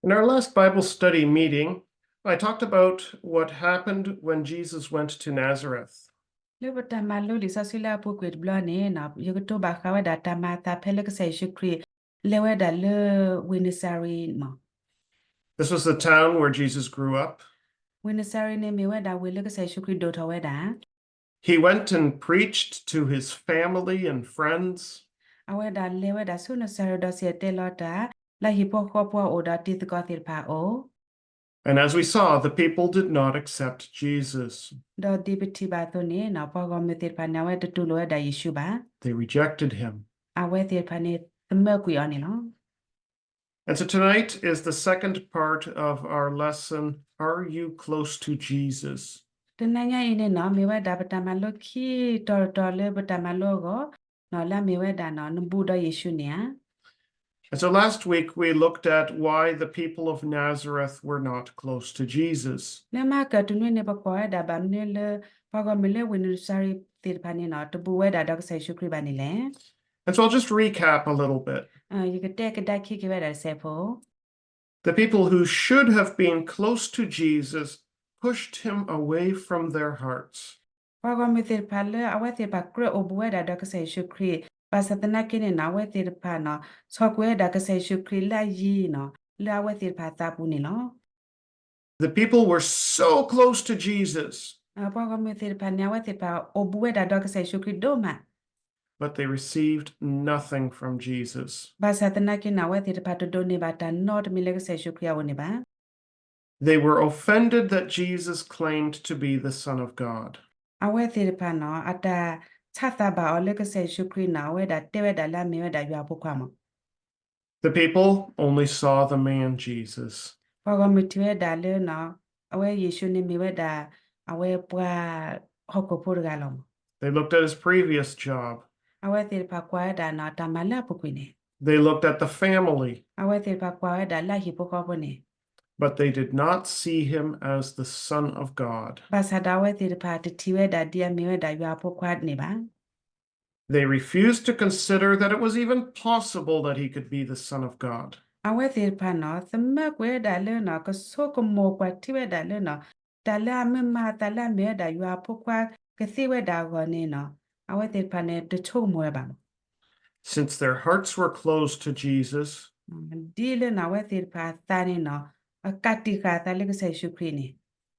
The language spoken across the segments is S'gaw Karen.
In our last Bible study meeting, I talked about what happened when Jesus went to Nazareth. လၢပတၢ်မၤလိလံာ်စီဆှံလၢအပူၤကွံာ်တဘျီန့ၣ်, ယကတိၤဘၣ်ဃးဝဲဒၣ်တၢ်မၤအသးဖဲလၢကစၢ်ယ့ၣ်ၡူးခရံာ်လဲၤဝဲဒၣ်လၢဝ့ၢ်နစၤရ့းမး. This was the town where Jesus grew up. ဝ့ၢ်နစၤရ့းန့ၣ် မ့ၢ်ဝဲဒၣ်ဝ့ၢ်လၢကစၢ်ယ့ၣ်ၡူးခရံာ်ဒိၣ်ထီၣ်ဝဲဒၣ် He went and preached to his family and friends. အဝဲဒၣ်လဲၤဝဲဒၣ်ဆူနစၤရ့းဒီးစံၣ်တဲၤတဲလီၤတၢ် လၢဟံၣ်ဖိဃီဖိအအိၣ်ဒီးတံၤသကိးသ့ၣ်တဖၣ်အအိၣ်. And as we saw, the people did not accept Jesus. ဒီးဒ်ပထံၣ်ဘၣ်အသိးန့ၣ်, ပှၤဂီၢ်မုၢ်သ့ၣ်တဖၣ်န့ၣ် အဝဲတတူၢ်လိာ်ဝဲဒၣ်ယ့ၣ်ၡူးဘၣ်. They rejected him. အဝဲသ့ၣ်တဖၣ်န့ၣ် သမၢကွံာ်အီၤန့ၣ်လီၤ. And so tonight is the second part of our lesson, Are You Close to Jesus? တနံၤညါအံၤန့ၣ်နီၤ မ့ၢ်ဝဲဒၣ်ပတၢ်မၤလိခံတီၤတတီၤလၢပတၢ်မၤလိအဂီၢ်, လၢအမ့ၢ်ဝဲဒၣ်နီၤ နဘူးဒီးယ့ၣ်ၡူးန့ၣ်ဧါ. And so last week we looked at why the people of Nazareth were not close to Jesus. လၢမဟါကတနွံန့ၣ် ပကွၢ်ဝဲဒၣ်ဘၣ်မနုၤလၢ ပှၤဂီၢ်မုၢ်လၢဝ့ၢ်နစၤရ့းသ့ၣ်တဖၣ်န့ၣ်နီၤ တဘူးဝဲဒၣ်ဒီးကစၢ်ယ့ၣ်ၡူးခရံာ်ဘၣ်န့ၣ်လဲၣ်. And so I'll just recap a little bit. ယကတဲကဒါခံက့ၤဝဲဒၣ်တစဲးဖိ The people who should have been close to Jesus pushed him away from their hearts. ပှၤဂီၢ်မုၢ်သ့ၣ်တဖၣ်လၢအဝဲသ့ၣ်တဖၣ်ကြၢးအိၣ်ဘူးဝဲဒၣ်ဒီးကစၢ်ယ့ၣ်ၡူးခရံာ်, ဘၣ်ဆၣ်သနာ်က့န့ၣ်နီၤ အဝဲသ့ၣ်တဖၣ်နီၤ ဆိၣ်ကွံာ်ဝဲဒၣ်ကစၢ်ယ့ၣ်ၡူးခရံာ်လၢအယံၤနီၤ လၢအဝဲသ့ၣ်တဖၣ်အသးပူၤန့ၣ်လီၤ. The people were so close to Jesus. ပှၤဂီၢ်မုၢ်သ့ၣ်တဖၣ်န့ၣ် အဝဲသ့ၣ်တဖၣ်အိၣ်ဘူးဝဲဒၣ်ဒီးကစၢ်ယ့ၣ်ၡူးခရံာ်ဒိၣ်မး But they received nothing from Jesus. ဘၣ်ဆၣ်သနာ်က့န့ၣ် အဝဲသ့ၣ်တဖၣ်တဒိးန့ၢ်ဘၣ်တၢ်နီတမံၤလၢကစၢ်ယ့ၣ်ၡူးခရံာ်အအိၣ်န့ၣ်ဘၣ်. They were offended that Jesus claimed to be the Son of God. အဝဲသ့ၣ်တဖၣ်နီၤ အတၢ်ဆါသးဘၣ်အီၤလၢကစၢ်ယ့ၣ်ၡူးခရံာ်န့ၣ် အဝဲဒၣ်တဲဝဲဒၣ်လၢအမ့ၢ်ဝဲဒၣ်ယွၤအဖိခွါမး The people only saw the man Jesus. ပှၤဂီၢ်မုၢ်ထံၣ်ဝဲဒၣ်လၢနီၤ အဝဲယ့ၣ်ၡူးန့ၣ်မ့ၢ်ဝဲဒၣ် အဝဲပှၤဟီၣ်ခိၣ်ဖိတဂၤလီၤမး They looked at his previous job. အဝဲသ့ၣ်တဖၣ်ကွၢ်ဝဲဒၣ်နီၤ တၢ်မၤလၢအပူၤကွံာ်န့ၣ် They looked at the family. အဝဲသ့ၣ်တဖၣ်ကွၢ်ဝဲဒၣ်လၢအဟံၣ်ဖိဃီဖိန့ၣ် But they did not see him as the Son of God. ဘၣ်ဆၣ်ဒီးအဝဲသ့ၣ်တဖၣ်တထံၣ်ဝဲဒၣ်ဒ်အမ့ၢ်ဝဲဒၣ်ယွၤအဖိခွါန့ၣ်ဘၣ်. They refused to consider that it was even possible that he could be the Son of God. အဝဲသ့ၣ်တဖၣ်နီၤ သမၢကွံာ်ဝဲဒၣ်လၢနီၤ ကဆိကမိၣ်ကွၢ်ထံဝဲဒၣ်လၢနီၤ တၢ်လၢအမ့ၢ်မၤအသးလၢအမ့ၢ်ဝဲဒၣ်ယွၤအဖိခွါကသ့ဝဲဒၣ်အဂီၢ်န့ၣ်နီၤ အဝဲသ့ၣ်တဖၣ်န့ၣ် တဆိကမိၣ်ဝဲဘၣ်မး Since their hearts were closed to Jesus, ဒ်လၢနီၤ အဝဲသ့ၣ်တဖၣ်အသးန့ၣ်နီၤ အကးတံာ်ဃာ်အသးလၢကစၢ်ယ့ၣ်ၡူးခရံာ်န့ၣ်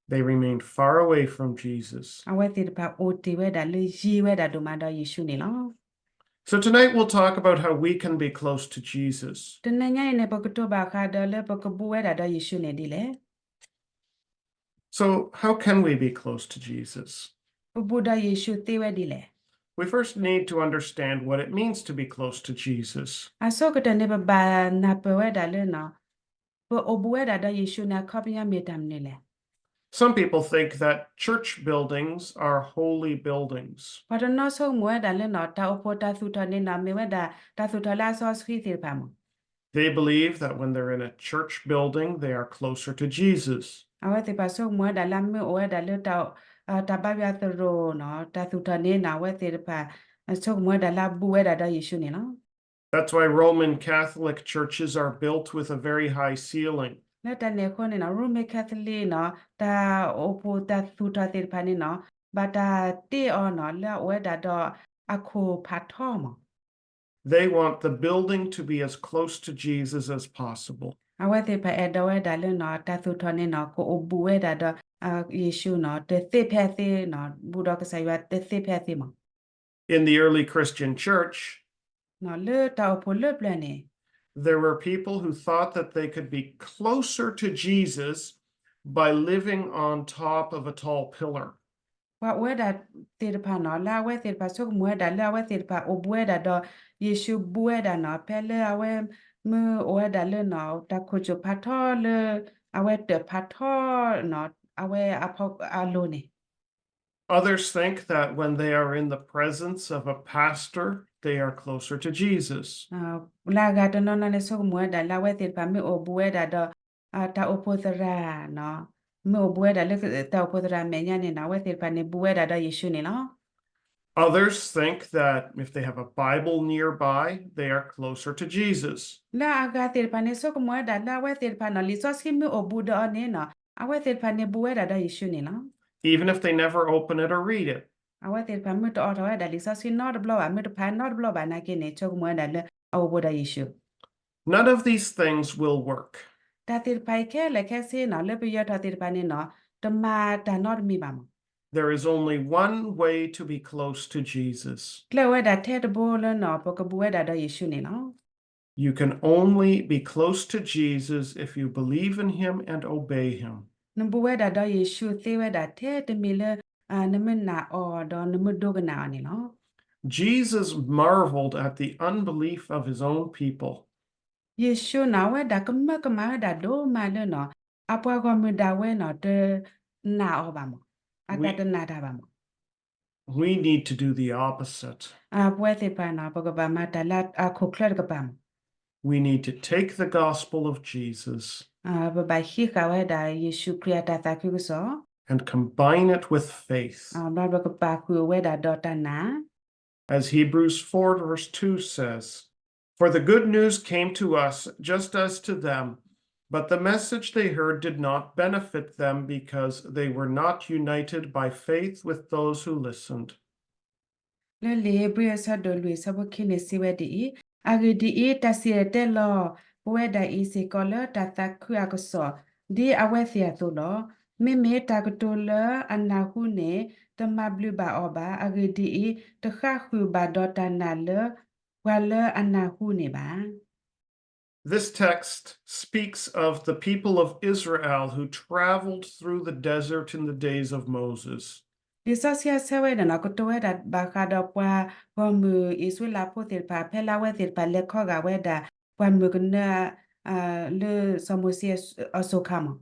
they remained far away from Jesus. အဝဲသ့ၣ်တဖၣ်အိၣ်တ့ၢ်ဝဲဒၣ်လၢယံၤဝဲဒၣ်ဒိၣ်မးဒီးယ့ၣ်ၡူးန့ၣ်လီၤ. So tonight we'll talk about how we can be close to Jesus. တနံၤညါအံၤန့ၣ် ပကတိၤဘၣ်ဃးဒီးလၢပကဘူးဝဲဒၣ်ဒီးယ့ၣ်ၡူးန့ၣ်ဒ်လဲၣ်. So how can we be close to Jesus? ပဘူးဒီးယ့ၣ်ၡူးသ့ဝဲဒ်လဲၣ်. We first need to understand what it means to be close to Jesus. အဆိကတၢၢ်န့ၣ် ပဘၣ်နၢ်ပၢၢ်ဝဲဒၣ်လၢနီၤ ပအိၣ်ဘူးဝဲဒၣ်ဒီးယ့ၣ်ၡူးန့ၣ် အခီပညီမ့ၢ်တၢ်မနုၤလဲၣ်. Some people think that church buildings are holy buildings. ပှၤတနီၤဆိကမိၣ်ဝဲဒၣ်လၢနီၤ တၢ်အိၣ်ဖှိၣ်တၢ်သူၣ်ထီၣ်န့ၣ်နီၤ မ့ၢ်ဝဲဒၣ်တၢ်သူၣ်ထီၣ်လၢအစီဆှံသ့ၣ်တဖၣ်မး They believe that when they're in a church building, they are closer to Jesus. အဝဲသ့ၣ်တဖၣ်ဆိကမိၣ်ဝဲဒၣ်လၢအမ့ၢ်အိၣ်ဝဲဒၣ်လၢ တၢ်ဘါယွၤသရိာ်နီၤ တၢ်သူၣ်ထီၣ်န့ၣ်နီၤ အဝဲသ့ၣ်တဖၣ် ဆိကမိၣ်ဝဲဒၣ်လၢအဘူးဝဲဒၣ်ဒီးယ့ၣ်ၡူးန့ၣ်လီၤ. That's why Roman Catholic churches are built with a very high ceiling. လၢတၢ်န့ၣ်အဃိန့ၣ်နီၤ Roman Catholic နီၤ တၢ်အိၣ်ဖှိၣ်တၢ်သူၣ်ထီၣ်သ့ၣ်တဖၣ်န့ၣ်နီၤ ဘၣ်တၢ်တ့အီၤနီၤ လၢအအိၣ်ဝဲဒၣ်ဒီးအခိၣ်ဖးထီမး They want the building to be as close to Jesus as possible. အဝဲသ့ၣ်တဖၣ်အဲၣ်ဒိးဝဲဒၣ်လၢနီၤ တၢ်သူၣ်ထီၣ်န့ၣ်နီၤ ကအိၣ်ဘူးဝဲဒၣ်ဒီး ယ့ၣ်ၡူးနီၤ တသ့ဖဲအသ့နီၤ ဘူးဒီးကစၢ်ယွၤတသ့ဖဲအသ့မး In the early Christian church, လၢတၢ်အိၣ်ဖှိၣ်လၢပျၢၤန့ၣ် there were people who thought that they could be closer to Jesus by living on top of a tall pillar. ပှၤအိၣ်ဝဲဒၣ်သ့ၣ်တဖၣ်နီၤ လၢအဝဲသ့ၣ်တဖၣ်ဆိကမိၣ်ဝဲဒၣ်လၢအဝဲသ့ၣ်တဖၣ်အိၣ်ဘူးဝဲဒၣ်ဒီး ယ့ၣ်ၡူးဘူးဝဲဒၣ်နီၤ ဖဲလၢအဝဲမ့ၢ်အိၣ်ဝဲဒၣ်လၢနီၤ တၢ်ခိၣ်စူၣ်ဖးထီလၢ အဝဲတၢၢ်ဖးထီနီၤ အဝဲအဖီအလိၤန့ၣ် Others think that when they are in the presence of a pastor, they are closer to Jesus. လၢအဂၤတနီၤနီၤန့ၣ် ဆိကမိၣ်ဝဲဒၣ်လၢအဝဲသ့ၣ်တဖၣ်မ့ၢ်အိၣ်ဘူးဝဲဒၣ်ဒီး တၢ်အိၣ်ဖှိၣ်သရၣ်နီၤ မ့ၢ်အိၣ်ဘူးဝဲဒၣ်လၢတၢ်အိၣ်ဖှိၣ်သရၣ်မဲာ်ညါန့ၣ်နီၤ အဝဲသ့ၣ်တဖၣ်န့ၣ်ဘူးဝဲဒၣ်ဒီးယ့ၣ်ၡူးန့ၣ်လီၤ. Others think that if they have a Bible nearby, they are closer to Jesus. လၢအဂၤသ့ၣ်တဖၣ်န့ၣ် ဆိကမိၣ်ဝဲဒၣ်လၢအဝဲသ့ၣ်တဖၣ်န့ၣ် လံာ်စီဆှံမ့ၢ်အိၣ်ဘူးဒီးအီၤန့ၣ်နီၤ အဝဲသ့ၣ်တဖၣ်န့ၣ်ဘူးဝဲဒၣ်ဒီးယ့ၣ်ၡူးန့ၣ်လီၤ. Even if they never open it or read it. အဝဲသ့ၣ်တဖၣ်မ့ၢ်တအိးထီၣ်ဝဲဒၣ်လံာ်စီဆှံနီတဘျီဘၣ် မ့ၢ်တဖးနီတဘျီဘၣ်နာ်က့န့ၣ် ဆိကမိၣ်ဝဲဒၣ်လၢအအိၣ်ဘူးဒီးယ့ၣ်ၡူး None of these things will work. တၢ်သ့ၣ်တဖၣ်အံၤခဲလၢာ်ခဲဆ့နီၤ လၢပယၢၤထီၣ်သ့ၣ်တဖၣ်န့ၣ်နီၤ တမၤတၢ်နီတမံၤဘၣ်မး There is only one way to be close to Jesus. ကျဲအိၣ်ဝဲဒၣ်ထဲတဘိလၢနီၤ ပကဘူးဝဲဒၣ်ဒီးယ့ၣ်ၡူးန့ၣ်လီၤ. You can only be close to Jesus if you believe in him and obey him. နဘူးဝဲဒၣ်ဒီးယ့ၣ်ၡူးသ့ဝဲဒၣ်ထဲတမံၤလၢ နမ့ၢ်နာ်အီၤဒီးနမ့ၢ်ဒိကနၣ်အီၤန့ၣ်လီၤ. Jesus marveled at the unbelief of his own people. ယ့ၣ်ၡူးနီၤ အဝဲဒၣ်ကမၢကမၣ်ဝဲဒၣ်ဒိၣ်မးလၢနီၤ အပှၤဂီၢ်မုၢ်ဒၣ်ဝဲနီၤ တနာ်အီၤဘၣ်မး အတၢ်တနာ်တၢ်ဘၣ်မး We need to do the opposite. ပဝဲသ့ၣ်တဖၣ်နီၤ ပကဘၣ်မၤတၢ်လၢအခိၣ်ချၢတကပၤမး We need to take the gospel of Jesus ပဘၣ်ဟံးဃာ်ဝဲဒၣ် ယ့ၣ်ၡူးခရံာ်အတၢ်သးခုကစီၣ် and combine it with faith ဒီးပကပာ်ဃုာ်ဝဲဒၣ်ဒီးတၢ်နာ် As Hebrews four verse two says, For the good news came to us just as to them, but the message they heard did not benefit them because they were not united by faith with those who listened. လၢလံာ်ဧ့ၤဘြံၤအဆၢဒိၣ်လွံၢ်အဆၢဖိခံန့ၣ်စံးဝဲဒ်အံၤ, အဂ့ၢ်ဒ်အံၤ, တၢ်စံၣ်တဲၤတဲလီၤပဝဲဒၣ်အံၤစ့ၢ်ကီးလၢတၢ်သးခုအကစီၣ်, ဒ်အဝဲသ့ၣ်အသိးလီၤ. မ့မ့ၢ်တၢ်ကတိၤလၢအနၢ်ဟူန့ၣ် တမၤဘျုးဘၣ်အီၤဘၣ်. အဂ့ၢ်ဒ်အံၤ, တဃါဃုာ်ဘၣ်ဒီးတၢ်နာ်လၢပှၤလၢအနၢ်ဟူန့ၣ်ဘၣ်. This text speaks of the people of Israel who traveled through the desert in the days of Moses. လံာ်စီဆှံအဆၢဝဲန့ၣ်နီၤ ကတိၤဝဲဒၣ်ဘၣ်ဃးဒီးပှၤဂီၢ်မုၢ်အံၣ်စရ့လးဖိသ့ၣ်တဖၣ် ဖဲလၢအဝဲသ့ၣ်တဖၣ်လဲၤခီဂာ်ဝဲဒၣ် ပှၢ်မုၢ်ကနၢ လၢစီၤမိၤၡ့အစိၤခါမး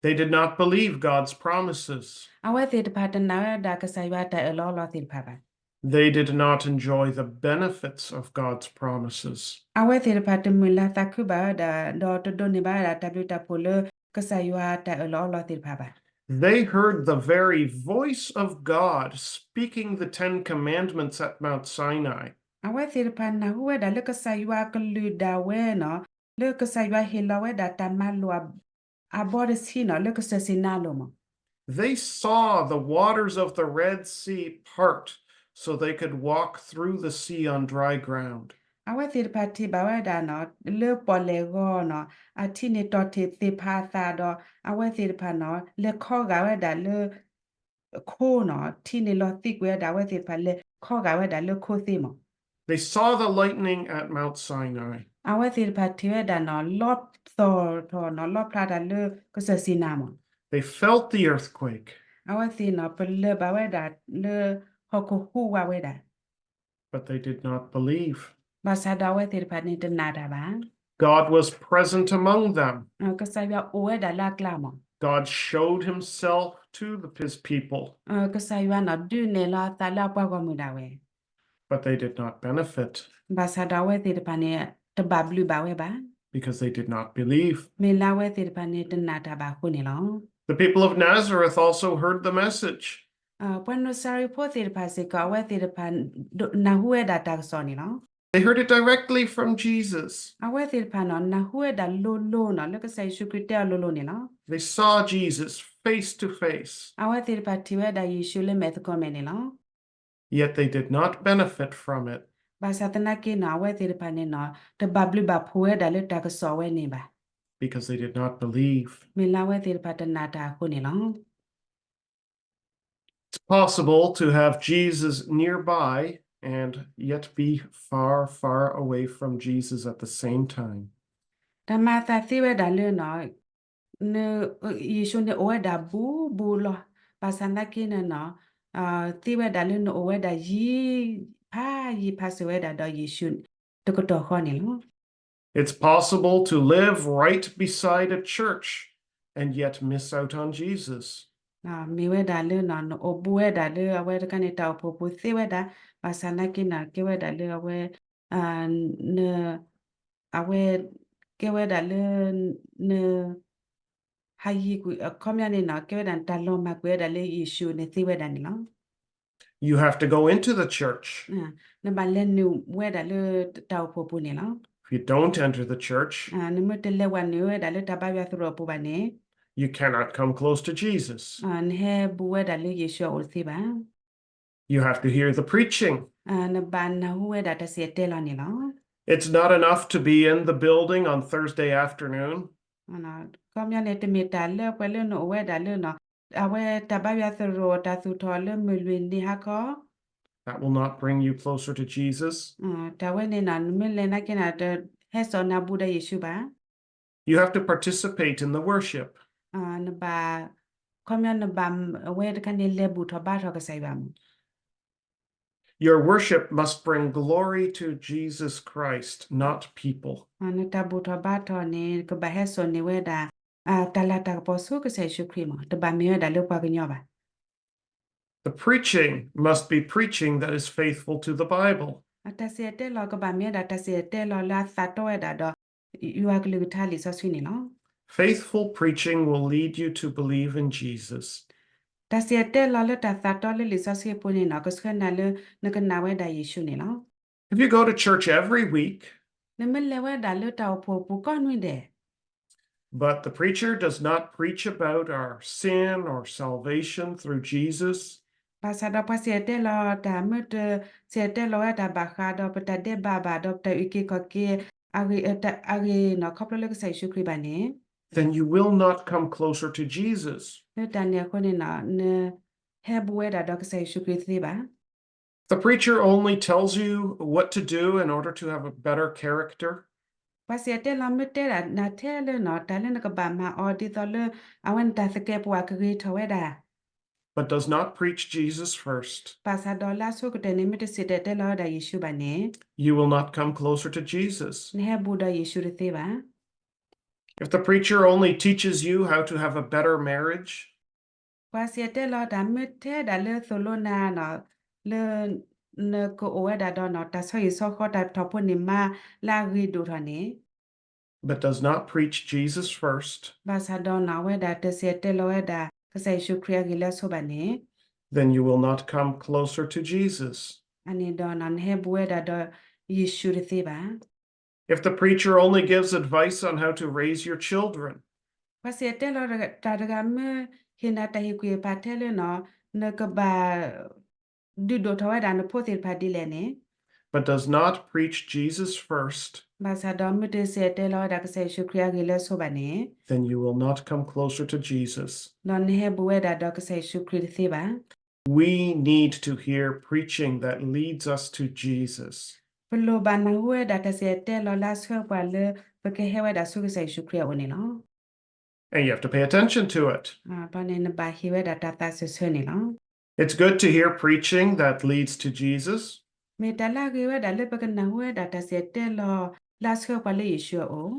They did not believe God's promises. အဝဲသ့ၣ်တဖၣ်တနာ်ဝဲဒၣ်ကစၢ်ယွၤတၢ်အၢၣ်လီၤအီလီၤသ့ၣ်တဖၣ်ဘၣ်. They did not enjoy the benefits of God's promises. အဝဲသ့ၣ်တဖၣ်တမုာ်လၤသးခုဘၣ်ဝဲဒၣ် ဒီးတဒိးန့ၢ်ဘၣ်ဝဲဒၣ်တၢ်ဘျုးတၢ်ဖှိၣ်လၢကစၢ်ယွၤတၢ်အၢၣ်လီၤအီလီၤသ့ၣ်တဖၣ်ဘၣ်. They heard the very voice of God speaking the Ten Commandments at Mount Sinai. အဝဲသ့ၣ်တဖၣ်နၢ်ဟူဝဲဒၣ်လၢကစၢ်ယွၤအကလုၢ်ဒၣ်ဝဲနီၤ လၢကစၢ်ယွၤဟ့ၣ်လီၤဝဲဒၣ်တၢ်မၤလိာ် အဘီတဆံနီၤ လၢကစၢၢ်စံနါအလိၤမး They saw the waters of the Red Sea part so they could walk through the sea on dry ground. အဝဲသ့ၣ်တဖၣ်ထံၣ်ဘၣ်ဝဲဒၣ်နီၤ လၢပီၣ်လဲၣ်ဂီၤနီၤ အထံန့ၣ်တီၢ်ထံးသ့ၣ်ဖးအသးဒီး အဝဲသ့ၣ်တဖၣ်နီၤ လဲၤခီဂာ်ဝဲဒၣ်လၢ ခိနီၤ ထံန့ၣ်လီၤသံကွံာ်ဝဲဒၣ် အဝဲသ့ၣ်တဖၣ်လဲၤခီဂာ်ဝဲဒၣ်လၢခိသ့မး They saw the lightning at Mount Sinai. အဝဲသ့ၣ်တဖၣ်ထံၣ်ဝဲဒၣ်နီၤ လီသီၣ်ထီၣ်နီၤ လီဖျါတၢ်လၢကစၢၢ်စံနါမး They felt the earthquake. အဝဲသ့ၣ်နီၤ ပလၢၢ်ဘၣ်ဝဲဒၣ်လၢဟီၣ်ခိၣ်ဟူးဝးဝဲဒၣ် But they did not believe. ဘၣ်ဆၣ်ဒီးအဝဲသ့ၣ်တဖၣ်န့ၣ်တနာ်တၢ်ဘၣ်. God was present among them. ကစၢ်ယွၤအိၣ်ဝဲဒၣ်လၢအကျါမး God showed himself to the, his people. ကစၢ်ယွၤနီၤ ဒုးနဲၣ်လီၤအသးလၢအပှၤဂီၢ်မုၢ်ဒၣ်ဝဲ But they did not benefit. ဘၣ်ဆၣ်ဒီးအဝဲသ့ၣ်တဖၣ်န့ၣ် တဘၣ်ဘျုးဘၣ်ဝဲဘၣ်. Because they did not believe. မ့ၢ်လၢအဝဲသ့ၣ်တဖၣ်န့ၣ်တနာ်တၢ်ဘၣ်အဃိန့ၣ်လီၤ. The people of Nazareth also heard the message. ပှၤနစၤရ့းဖိသ့ၣ်တဖၣ်စ့ၢ်ကီး အဝဲသ့ၣ်တဖၣ် နၢ်ဟူဝဲဒၣ်တၢ်ကစီၣ်န့ၣ်လီၤ. They heard it directly from Jesus. အဝဲသ့ၣ်တဖၣ်နီၤ နၢ်ဟူဝဲဒၣ်လိၤလိၤနီၤ လၢကစၢ်ယ့ၣ်ၡူးခရံာ်တဲအီၤလိၤလိၤန့ၣ်လီၤ. They saw Jesus face to face. အဝဲသ့ၣ်တဖၣ်ထံၣ်ဝဲဒၣ်ယ့ၣ်ၡူးလၢမဲာ်သကိးမဲာ်န့ၣ်လီၤ. Yet they did not benefit from it. ဘၣ်ဆၣ်သနာ်က့နီၤ အဝဲသ့ၣ်တဖၣ်န့ၣ်နီၤ တဘၣ်ဘျုးဘၣ်ဖှိၣ်ဝဲဒၣ်လၢတၢ်ကစီၣ်ဝဲန့ၣ်ဘၣ်. Because they did not believe. မ့ၢ်လၢအဝဲသ့ၣ်တဖၣ်တနာ်တၢ်အဃိန့ၣ်လီၤ. It's possible to have Jesus nearby and yet be far, far away from Jesus at the same time. တၢ်မၤအသးသ့ဝဲဒၣ်လၢနီၤ ယ့ၣ်ၡူးန့ၣ်အိၣ်ဝဲဒၣ်ဘူးဘူးလီၤ. ဘၣ်ဆၣ်သနာ်က့န့ၣ်နီၤ သ့ဝဲဒၣ်လၢနအိၣ်ဝဲဒၣ်ယံၤဖးယံၤဖးစၢၤဝဲဒၣ်ဒီးယ့ၣ်ၡူးတကတီၢ်ဃီန့ၣ်လီၤ. It's possible to live right beside a church and yet miss out on Jesus. မ့ၢ်ဝဲဒၣ်လၢနီၤ နအိၣ်ဘူးဝဲဒၣ်လၢအဝဲတခါန့ၣ် တၢ်အိၣ်ဖှိၣ်ပူၤသ့ဝဲဒၣ် ဘၣ်ဆၣ်သနာ်က့န့ၣ် ကဲဝဲဒၣ်လၢအဝဲ န အဝဲ ကဲဝဲဒၣ်လၢ န ဟးယံၤကွံာ် အခီပညီန့ၣ်နီၤ ကဲဝဲဒၣ်နတၢ်လီၤမၢ်ကွံာ်ဝဲဒၣ်လၢယ့ၣ်ၡူးန့ၣ်သ့ဝဲဒၣ်န့ၣ်လီၤ. You have to go into the church. နဘၣ်လဲၤနုာ်ဝဲဒၣ်လၢတၢ်အိၣ်ဖှိၣ်အပူၤန့ၣ်လီၤ. If you don't enter the church, နမ့ၢ်တလဲၤဝဲနုာ်ဝဲဒၣ်လၢတၢ်ဘါယွၤသရိာ်အပူၤဘၣ်န့ၣ် you cannot come close to Jesus. နဟဲဘူးဝဲဒၣ်လၢယ့ၣ်ၡူးအအိၣ်တသ့ဘၣ်. You have to hear the preaching. နဘၣ်နၢ်ဟူဝဲဒၣ်တၢ်စံၣ်တဲၤတဲလီၤန့ၣ်လီၤ. It's not enough to be in the building on Thursday afternoon. ခီပညီန့ၣ် တမ့ၢ်တၢ်လၢပှၤလၢနအိၣ်ဝဲဒၣ်လၢ အဝဲတၢ်ဘါယွၤသရိာ်တၢ်သူၣ်ထီၣ်လၢမုၢ်လွံၢ်နံၤဟါခီ, that will not bring you closer to Jesus. တၢ်ဝဲန့ၣ် နမ့ၢ်လဲၤနာ်က့န့ၣ် တဟဲစိာ်နၤဘူးဒီးယ့ၣ်ၡူးဘၣ်. You have to participate in the worship. နဘၣ်, ခီပညီနဘၣ်အဝဲတခါန့ၣ် လဲၤဘူၣ်ထီၣ်ဘါထီၣ်ကစၢ်ယွၤမး. Your worship must bring glory to Jesus Christ, not people. နတၢ်ဘူၣ်ထီၣ်ဘါထီၣ်န့ၣ် ကဘၣ်ဟဲစိာ်န့ၢ်ဝဲဒၣ် တၢ်လၤတၢ်ကပီၤဆူကစၢ်ယ့ၣ်ၡူးခရံာ်မး, တဘၣ်မ့ၢ်ဝဲဒၣ်လၢပှၤကညီဘၣ်. The preaching must be preaching that is faithful to the Bible. တၢ်စံၣ်တဲၤတဲလီၤကဘၣ်မ့ၢ်ဝဲဒၣ် တၢ်စံၣ်တဲၤတဲလီၤလၢအသးတီဝဲဒၣ်ဒီး ယွၤကလုၢ်ကထါလံာ်စီဆှံန့ၣ်လီၤ. Faithful preaching will lead you to believe in Jesus. တၢ်စံၣ်တဲၤတဲလီၤလၢတၢ်သးတီလၢလံာ်စီဆှံအပူၤန့ၣ် ကဆှၢနၤလၢနကနာ်ဝဲဒၣ်ယ့ၣ်ၡူးန့ၣ်လီၤ. If you go to church every week, နမ့ၢ်လဲၤဝဲဒၣ်လၢတၢ်အိၣ်ဖှိၣ်အပူၤကိးနွံဒဲး but the preacher does not preach about our sin or salvation through Jesus, ဘၣ်ဆၣ်ဒီးပှၤစံၣ်တဲၤတဲလီၤတၢ် မ့ၢ်တစံၣ်တဲၤတဲလီၤဝဲတၢ်ဘၣ်ဃးဒီးပတၢ်ဒဲးဘးဘၣ် ဒီးပတၢ်အုၣ်က့ၤခီၣ်က့ၤအဂ့ၢ်, အဂ့ၢ်န့ၣ် ခီဖျိလၢကစၢ်ယ့ၣ်ၡူးခရံာ်ဘၣ်န့ၣ် then you will not come closer to Jesus. လၢတၢ်န့ၣ်အဃိန့ၣ် နဟဲဘူးဝဲဒၣ်ဒီးကစၢ်ယ့ၣ်ၡူးခရံာ်တသ့ဘၣ်. The preacher only tells you what to do in order to have a better character, ပှၤစံၣ်တဲၤတဲလီၤမ့ၢ်တဲဒၣ်နၤထဲလၢ တၢ်လၢနကဘၣ်မၤအီၤ ဒ်သိးလၢအဝဲနတၢ်သကဲးပဝးကဂ့ၤထီၣ်ဝဲဒၣ် but does not preach Jesus first, ဘၣ်ဆၣ်ဒီးလၢအဆိကတၢၢ်န့ၣ် မ့ၢ်တစံၣ်တဲၤတဲလီၤဝဲဒၣ်ယ့ၣ်ၡူးဘၣ်န့ၣ် you will not come closer to Jesus. နဟဲဘူးဒီးယ့ၣ်ၡူးတသ့ဘၣ်. If the preacher only teaches you how to have a better marriage, ပှၤစံၣ်တဲၤတဲလီၤတၢ်မ့ၢ်ထဲဒၣ်လၢသိၣ်လိနၤ လၢနကအိၣ်ဝဲဒၣ်ဒီး တၢ်ဆီဟံၣ်ဆီဃီ တၢ်ထီၣ်ဖိန့ၢ်မါလၢအဂ့ၤဒိၣ်ထီၣ်န့ၣ် but does not preach Jesus first, ဘၣ်ဆၣ်ဒီးန့ၣ် အဝဲဒၣ်တစံၣ်တဲၤတဲလီၤဝဲဒၣ် ကစၢ်ယ့ၣ်ၡူးခရံာ်အဂ့ၢ်လၢအဆိဘၣ်န့ၣ် then you will not come closer to Jesus. အန့ၣ်ဒီးန့ၣ် နဟဲဘူးဝဲဒၣ်ဒီးယ့ၣ်ၡူးတသ့ဘၣ်. If the preacher only gives advice on how to raise your children, ပှၤစံၣ်တဲၤတဲလီၤတၢ်တဂၤမ့ၢ်ဟ့ၣ်နၤတၢ်ဟ့ၣ်ကွံာ်အပၢ်ထဲလၢ နကဘၣ်ဒုးဒိၣ်ထီၣ်ဝဲဒၣ်နဖိသ့ၣ်တဖၣ်ဒ်လဲၣ်န့ၣ် but does not preach Jesus first, ဘၣ်ဆၣ်ဒီးမ့ၢ်တစံၣ်တဲၤတဲလီၤဝဲဒၣ်ကစၢ်ယ့ၣ်ၡူးခရံာ်အဂ့ၢ်လၢအဆိဘၣ်န့ၣ် then you will not come closer to Jesus. ဒီးနဟဲဘူးဝဲဒၣ်ဒီးကစၢ်ယ့ၣ်ၡူးခရံာ်တသ့ဘၣ်. We need to hear preaching that leads us to Jesus. ပလိၣ်ဘၣ်နၢ်ဟူဝဲဒၣ်တၢ်စံၣ်တဲၤတဲလီၤလၢအဆှၢပှၤလၢ ပကဟဲဝဲဒၣ်ဆူကစၢ်ယ့ၣ်ၡူးခရံာ်အအိၣ်န့ၣ်လီၤ. And you have to pay attention to it. ဘၣ်န့ၣ်နဘၣ်ဟ့ၣ်ဝဲဒၣ်တၢ်သးစၢၢ်ဆၢန့ၣ်လီၤ. It's good to hear preaching that leads to Jesus, မ့ၢ်တၢ်လၢအဂ့ၤဝဲဒၣ်လၢပကနၢ်ဟူဝဲဒၣ်တၢ်စံၣ်တဲၤတဲလီၤလၢအဆှၢပှၤလၢယ့ၣ်ၡူးအအိၣ်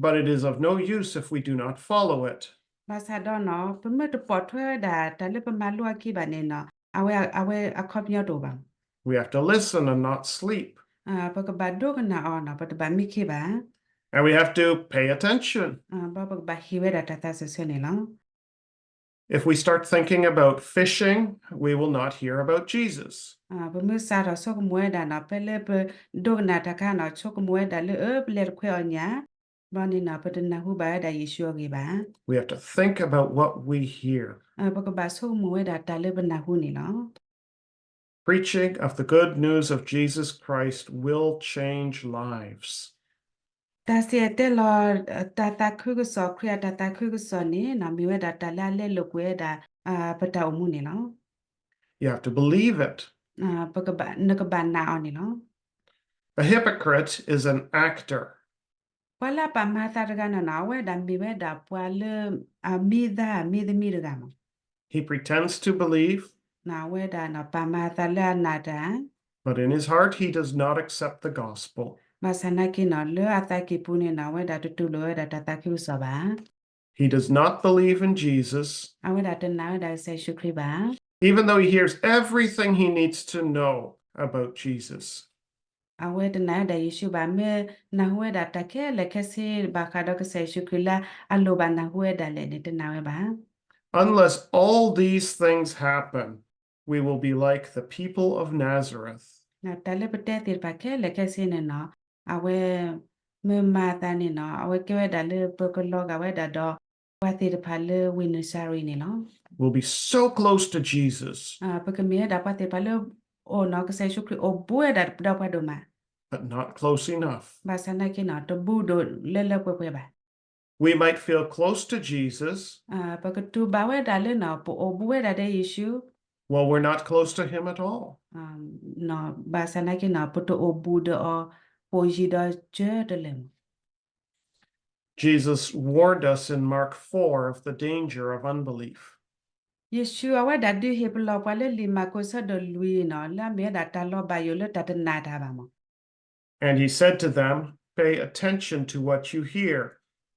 but it is of no use if we do not follow it. ဘၣ်ဆၣ်ဒီးန့ၣ် ပမ့ၢ်တပိာ်ထွဲဝဲဒၣ်တၢ်လၢပမၤလိအခံဘၣ်န့ၣ် အဝဲအခီပညီတအိၣ်ဘၣ်. We have to listen and not sleep. ပကဘၣ်ဒိကနၣ်အီၤန့ၣ် ပတဘၣ်မံခ့ဘၣ်. And we have to pay attention. ဒီးပကဘၣ်ဟ့ၣ်ဝဲဒၣ်တၢ်သးစၢၢ်ဆၢန့ၣ်လီၤ. If we start thinking about fishing, we will not hear about Jesus. ပမ့ၢ်စးထီၣ်ဆိကမိၣ်ဝဲဒၣ်န့ၣ် ဖဲလၢပဒိကနၣ်တၢ်အခါန့ၣ် ဆိကမိၣ်ဝဲဒၣ်လၢ အၢ ပလဲၤတခွဲးအီၣ်ညၣ်, ဘၣ်န့ၣ်န့ၣ် ပတနၢ်ဟူဘၣ်ဝဲဒၣ်ယ့ၣ်ၡူးအဂ့ၢ်ဘၣ်. We have to think about what we hear. ပကဘၣ်ဆိကမိၣ်ဝဲဒၣ်တၢ်လၢပနၢ်ဟူန့ၣ်လီၤ. Preaching of the good news of Jesus Christ will change lives. တၢ်စံၣ်တဲၤတဲလီၤ တၢ်သးခုကစီၣ် ခရံာ်အတၢ်သးခုကစီၣ်န့ၣ် မ့ၢ်ဝဲဒၣ်တၢ်လၢအလဲလိာ်ကွံာ်ဝဲဒၣ် ပတၢ်အိၣ်မူန့ၣ်လီၤ. You have to believe it. နကဘၣ်နာ်အီၤန့ၣ်လီၤ. A hypocrite is an actor. ပှၤလၢအပာ်မၤအသးတဂၤန့ၣ် အဝဲဒၣ်မ့ၢ်ဝဲဒၣ်ပှၤလၢ အမံသးမံသမံတဂၤမး. He pretends to believe, အဝဲဒၣ်ပာ်မၤအသးလၢအနာ်တၢ်, but in his heart he does not accept the gospel. ဘၣ်ဆၣ်နာ်က့န့ၣ် လၢအသးကံၢ်ပူၤန့ၣ် အဝဲဒၣ်တတူၢ်လိာ်ဝဲဒၣ်တၢ်သးခုကစီၣ်ဘၣ်. He does not believe in Jesus, အဝဲဒၣ်တနာ်ဝဲဒၣ်ကစၢ်ယ့ၣ်ၡူးခရံာ်ဘၣ်. Even though he hears everything he needs to know about Jesus. အဝဲတနာ်ဝဲဒၣ်ယ့ၣ်ၡူးဘၣ်, မ့ၢ်နၢ်ဟူဝဲဒၣ်တၢ်ခဲလၢာ်ခဲဆ့ဘၣ်ဃးဒီးကစၢ်ယ့ၣ်ၡူးခရံာ်လၢအလိၣ်ဘၣ်နၢ်ဟူဝဲဒၣ်လဲာ်န့ၣ် တနာ်ဝဲဘၣ်. Unless all these things happen, we will be like the people of Nazareth. တၢ်လၢပတဲသ့ၣ်တဖၣ်ခဲလၢာ်ခဲဆ့န့ၣ်နီၤ, အဝဲ မ့ၢ်မၤအသးန့ၣ်နီၤ, အဝဲကဲဝဲဒၣ်လၢပကလီၤဂာ်ဝဲဒၣ်ဒီး ပှၤသ့ၣ်တဖၣ်လၢဝ့ၢ်နၤစၤရ့းန့ၣ်လီၤ. We'll be so close to Jesus, ပကမ့ၢ်ဝဲဒၣ်ပှၤသ့ၣ်တဖၣ်လၢအိၣ်နီၤ ကစၢ်ယ့ၣ်ၡူးခရံာ်အိၣ်ဘူးဝဲဒၣ်ဒီးပှၤဒိၣ်မး, but not close enough. ဘၣ်ဆၣ်သနာ်က့နီၤ တဘူးဒိၣ်လၢလၢပှဲၤပှဲၤဘၣ်. We might feel close to Jesus, ပကတူၢ်ဘၣ်ဝဲဒၣ်လၢနီၤ ပအိၣ်ဘူးဝဲဒၣ်ဒီးယ့ၣ်ၡူး, while we're not close to him at all. ဘၣ်ဆၣ်သနာ်က့နီၤ ပတအိၣ်ဘူးဒီးအီၤ ပိာ်ယံၤဒီးစၢၤတလၢာ်မး. Jesus warned us in Mark four of the danger of unbelief. ယ့ၣ်ၡူးအဝဲဒၣ်ဒုးဟ့ၣ်ပလီၢ်ပှၤလၢလံာ်မၢ်ကူးဆၢဒိၣ်လွံၢ်နီၤ လၢအမ့ၢ်ဝဲဒၣ်တၢ်လီၤဘၣ်ယိၣ်လၢတၢ်တနာ်တၢ်ဘၣ်မး. And he said to them, Pay attention to what you hear.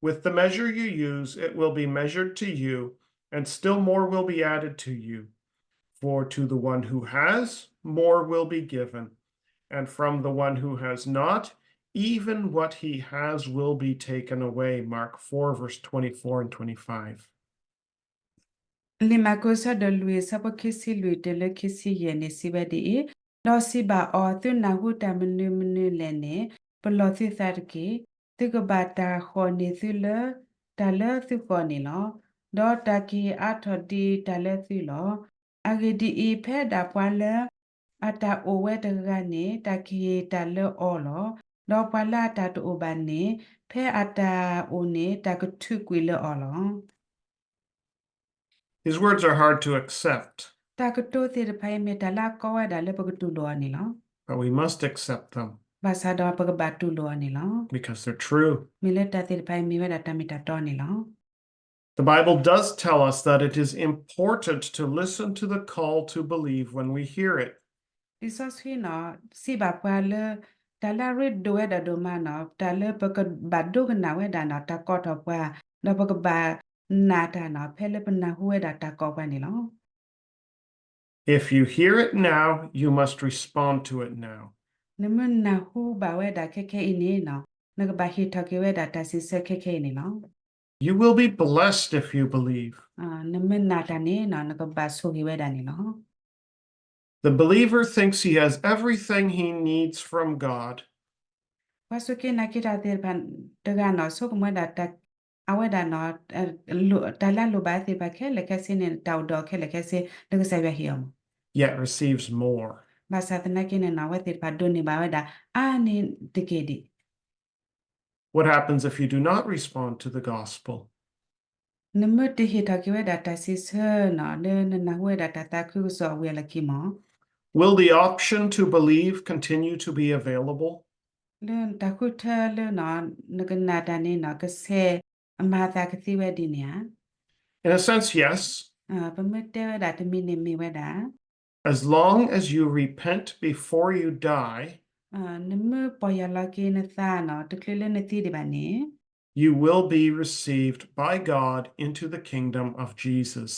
With the measure you use, it will be measured to you, and still more will be added to you. For to the one who has, more will be given, and from the one who has not, even what he has will be taken away. Mark four, verse twenty-four and twenty-five. လံာ်မၢ်ကူးဆၢဒိၣ်လွံၢ် ဆၢဖိခံဆံလွံၢ်တုၤလၢခံဆံယဲၢ်န့ၣ် စံးဝဲဒ်အံၤ, ဒီးစံးဘၣ်အီၤ, သုနၢ်ဟူတၢ်မနုၤမနုၤလဲၣ်န့ၣ် ပလီၢ်သုသးတက့ၢ်. သုကဘၣ်တၢ်ဃီၣ်န့ၢ်သုလၢတၢ်လၢသုဃီၣ်န့ၣ်လီၤ. ဒီးတၢ်ကဟ့ၣ်အါထီၣ်ဒံးတၢ်လၢသုလီၤ. အဂ့ၢ်ဒ်အံၤ, ဖဲဒၣ်ပှၤလၢအတၢ်အိၣ်ဝဲတဂၤန့ၣ် တၢ်ကဟ့ၣ်တၢ်လၢအီၤလီၤ. ဒီးပှၤလၢအတၢ်တအိၣ်ဘၣ်န့ၣ် ဖဲအတၢ်အိၣ်န့ၣ် တၢ်ကထုးကွံာ်လၢအီၤလီၤ. These words are hard to accept. တၢ်ကတိၤသ့ၣ်တဖၣ်အံၤ မ့ၢ်တၢ်လၢအကီဝဲဒၣ်လၢပကတူၢ်လိာ်အီၤန့ၣ်လီၤ. But we must accept them. ဘၣ်ဆၣ်ဒီးပကဘၣ်တူၢ်လိာ်အီၤန့ၣ်လီၤ. Because they're true. မ့ၢ်လၢတၢ်သ့ၣ်တဖၣ်အံၤ မ့ၢ်ဝဲဒၣ်တၢ်မ့ၢ်တၢ်တီန့ၣ်လီၤ. The Bible does tell us that it is important to listen to the call to believe when we hear it. လံာ်စီဆှံနီၤ စံးဘၣ်ပှၤလၢ တၢ်လၢအရ့ဒိၣ်ဝဲဒၣ်ဒိၣ်မးနီၤ တၢ်လၢပကဘၣ်ဒိကနၣ်ဝဲဒၣ်နီၤ တၢ်ကိးထီၣ်ပှၤ, ဒီးပကဘၣ်နာ်တၢ်နီၤ ဖဲလၢပနၢ်ဟူဝဲဒၣ်တၢ်ကိးပှၤန့ၣ်လီၤ. If you hear it now, you must respond to it now. နမ့ၢ်နၢ်ဟူဘၣ်ဝဲဒၣ်ခဲခဲအံၤန့ၣ်နီၤ နကဘၣ်ဟ့ၣ်ထီၣ်က့ၤဝဲဒၣ်တၢ်စံးဆၢခဲခဲအံၤန့ၣ်လီၤ. You will be blessed if you believe. နမ့ၢ်နာ်တၢ်န့ၣ်နီၤ နကဘၣ်ဆိၣ်ဂ့ၤဝဲဒၣ်န့ၣ်လီၤ. The believer thinks he has everything he needs from God. ပှၤစူၢ်က့ၤနာ်က့ၤတၢ်သ့ၣ်တဖၣ်တဂၤနီၤ ဆိကမိၣ်ဝဲဒၣ် အဝဲဒၣ်နီၤ တၢ်လၢအလိၣ်ဘၣ်သ့ၣ်တဖၣ်ခဲလၢာ်ခဲဆ့န့ၣ် တၢ်အိၣ်ဒီးခဲလၢာ်ခဲဆ့ လၢကစၢ်ယွၤဟ့ၣ်အီၤမး. Yet receives more. ဘၣ်ဆၣ်သနာ်က့န့ၣ်နီၤ အဝဲသ့ၣ်တဖၣ်ဒိးန့ၢ်ဘၣ်ဝဲဒၣ် အါန့ၢ်တက့ၢ်ဒံး. What happens if you do not respond to the gospel? နမ့ၢ်တဟ့ၣ်ထီၣ်က့ၤဝဲဒၣ်တၢ်စံးဆၢနီၤ လၢနနၢ်ဟူဝဲဒၣ်တၢ်သးခုကစီၣ်အဝံၤအလီၢ်ခံမး. Will the option to believe continue to be available? လၢတၢ်ဃုထၢလၢနီၤ နကနာ်တၢ်န့ၣ်နီၤ ကဆဲးအမၤအသးကသ့ဝဲဒ်န့ၣ်ဧါ. In a sense, yes. ပမ့ၢ်တဲဝဲဒၣ်တမံၤန့ၣ်မ့ၢ်ဝဲဒၣ် As long as you repent before you die, နမ့ၢ်ပီၢ်ယၢ်လီၤက့ၤနသးနီၤ တချုးလၢနသံဒံးဘၣ်န့ၣ် you will be received by God into the kingdom of Jesus.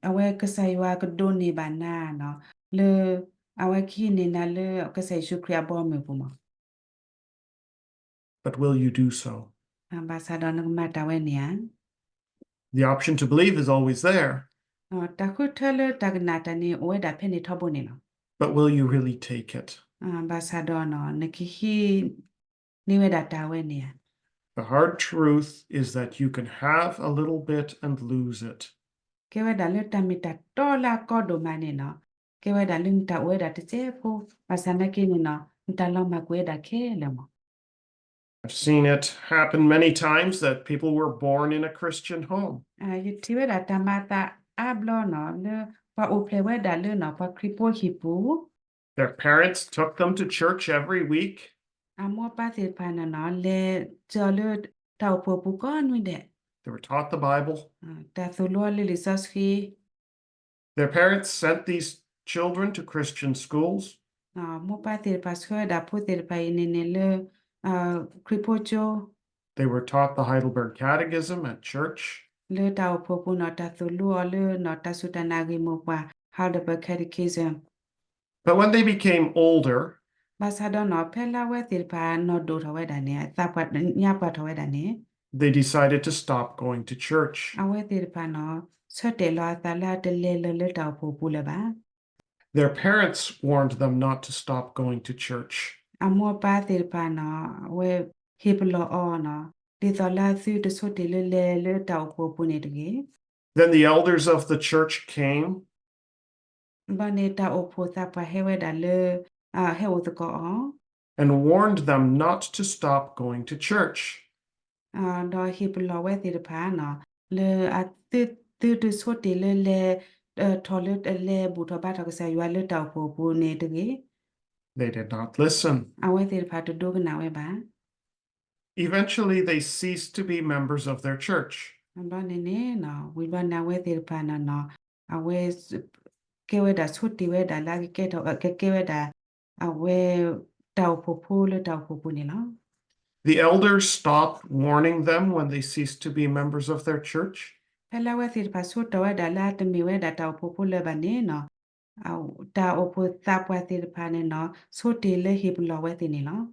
အဝဲကစၢ်ယွၤကဒိးန့ၢ်ဘၣ်နၤနီၤ လၢ အဝဲကဟံးန့ၢ်နၤလၢကစၢ်ယ့ၣ်ၡူးခရံာ်အဘီအမုၢ်ပူၤမး. But will you do so? ဘၣ်ဆၣ်ဒီးနကမၤတၢ်ဝဲန့ၣ်ဧါ. The option to believe is always there. တၢ်ဃုထၢလၢတၢ်ကနာ်တၢ်န့ၣ် အိၣ်ဝဲဒၣ်ဖဲန့ၣ်ထီဘိန့ၣ်လီၤ. But will you really take it? ဘၣ်ဆၣ်ဒီးနီၤ နကဟံးန့ၢ်ဝဲဒၣ်တၢ်ဝဲန့ၣ်ဧါ. The hard truth is that you can have a little bit and lose it. ကဲဝဲဒၣ်လၢတၢ်မ့ၢ်တၢ်တီလၢအကီဒိၣ်မးန့ၣ်နီၤ ကဲဝဲဒၣ်လၢနတၢ်အိၣ်ဝဲဒၣ်တစဲးဖိ ဘၣ်ဆၣ်သနာ်က့န့ၣ်နီၤ နတၢ်လီၤမၢ်ကွံာ်ဝဲဒၣ်ခဲလၢာ်မး. I've seen it happen many times that people were born in a Christian home. ယထံၣ်ဝဲဒၣ်တၢ်မၤအသးအါဘျီနီၤ လၢပှၤအိၣ်ဖျဲၣ်ဝဲဒၣ်လၢနီၤ ပှၤခရံာ်ဖိဟံၣ်ပူၤ Their parents took them to church every week. အမိၢ်အပၢ်သ့ၣ်တဖၣ်န့ၣ်နီၤ လဲၤစၢၤအီၤလၢတၢ်အိၣ်ဖှိၣ်ပူၤကိးနွံဒဲး They were taught the Bible. တၢ်သိၣ်လိအီၤလၢလံာ်စီဆှံ Their parents sent these children to Christian schools. မိၢ်ပၢ်သ့ၣ်တဖၣ်ဆှၢဝဲဒၣ်ဖိသ့ၣ်တဖၣ်အံၤန့ၣ်န့ၣ်လၢ ခရံာ်ဖိကၠိ They were taught the Heidelberg Catechism at church. လၢတၢ်အိၣ်ဖှိၣ်ပူၤနီၤ တၢ်သိၣ်လိအီၤလၢနီၤ တၢ်စူၢ်တၢ်နာ်ဂ့ၢ်မိၢ်ပှၢ် Heidelberg Catechism. But when they became older, ဘၣ်ဆၣ်ဒီးနီၤ ဖဲလၢအဝဲသ့ၣ်တဖၣ်နီၢ်ဒိၣ်ထီၣ်ဝဲဒၣ်န့ၣ် အသးပှၢ်ညါပှၢ်ထီၣ်ဝဲဒၣ်န့ၣ် they decided to stop going to church. အဝဲသ့ၣ်တဖၣ်နီၤ အဝဲသ့ၣ်တဖၣ်န့ၣ်နီၤဆၢတဲာ်လီၤအသးလၢအတလဲၤလၢၤလၢတၢ်အိၣ်ဖှိၣ်ပူၤလၢၤဘၣ်. Their parents warned them not to stop going to church. အမိၢ်အပၢ်သ့ၣ်တဖၣ်နီၤ အဝဲဟ့ၣ်ပလီၢ်အီၤနီၤ ဒ်သိးလၢအသုတဆိတ့ၢ်လၢလဲၤလၢတၢ်အိၣ်ဖှိၣ်ပူၤန့ၣ်တဂ့ၤ. Then the elders of the church came ဘၣ်န့ၣ်တၢ်အိၣ်ဖှိၣ်သးပှၢ်ဟဲဝဲဒၣ်လၢ ဟဲအိၣ်သကိးအီၤ and warned them not to stop going to church. ဒီးဟ့ၣ်ပလီၢ်ဝဲသ့ၣ်တဖၣ်နီၤ လၢအသု သုတဆိတ့ၢ်လၢလဲၤ ထီၣ်လၢလဲၤဘူၣ်ထီၣ်ဘါထီၣ်ကစၢ်ယွၤလၢတၢ်အိၣ်ဖှိၣ်ပူၤန့ၣ်တဂ့ၤ. They did not listen. အဝဲသ့ၣ်တဖၣ်တဒိကနၣ်ဝဲဘၣ်. Eventually they ceased to be members of their church. ဘျီန့ၣ်န့ၣ် ဝံၤဘျီန့ၣ်အဝဲသ့ၣ်တဖၣ်နီၤနီၤ အဝဲ ကဲဝဲဒၣ်ဆိတ့ၢ်ဝဲဒၣ်လၢအကကဲထီၣ် ကကဲဝဲဒၣ် အဝဲ တၢ်အိၣ်ဖှိၣ်ဖိလၢတၢ်အိၣ်ဖှိၣ်ပူၤန့ၣ်လီၤ. The elders stopped warning them when they ceased to be members of their church. ဖဲလၢအဝဲသ့ၣ်တဖၣ်ဆိတီၢ်ဝဲဒၣ်လၢအတမ့ၢ်ဝဲဒၣ်တၢ်အိၣ်ဖှိၣ်ဖိလၢၤဘၣ်န့ၣ်နီၤ တၢ်အိၣ်ဖှိၣ်သးပှၢ်သ့ၣ်တဖၣ်န့ၣ်နီၤ ဆိတ့ၢ်လၢဟ့ၣ်ပလီၢ်ဝဲသ့ၣ်န့ၣ်လီၤ.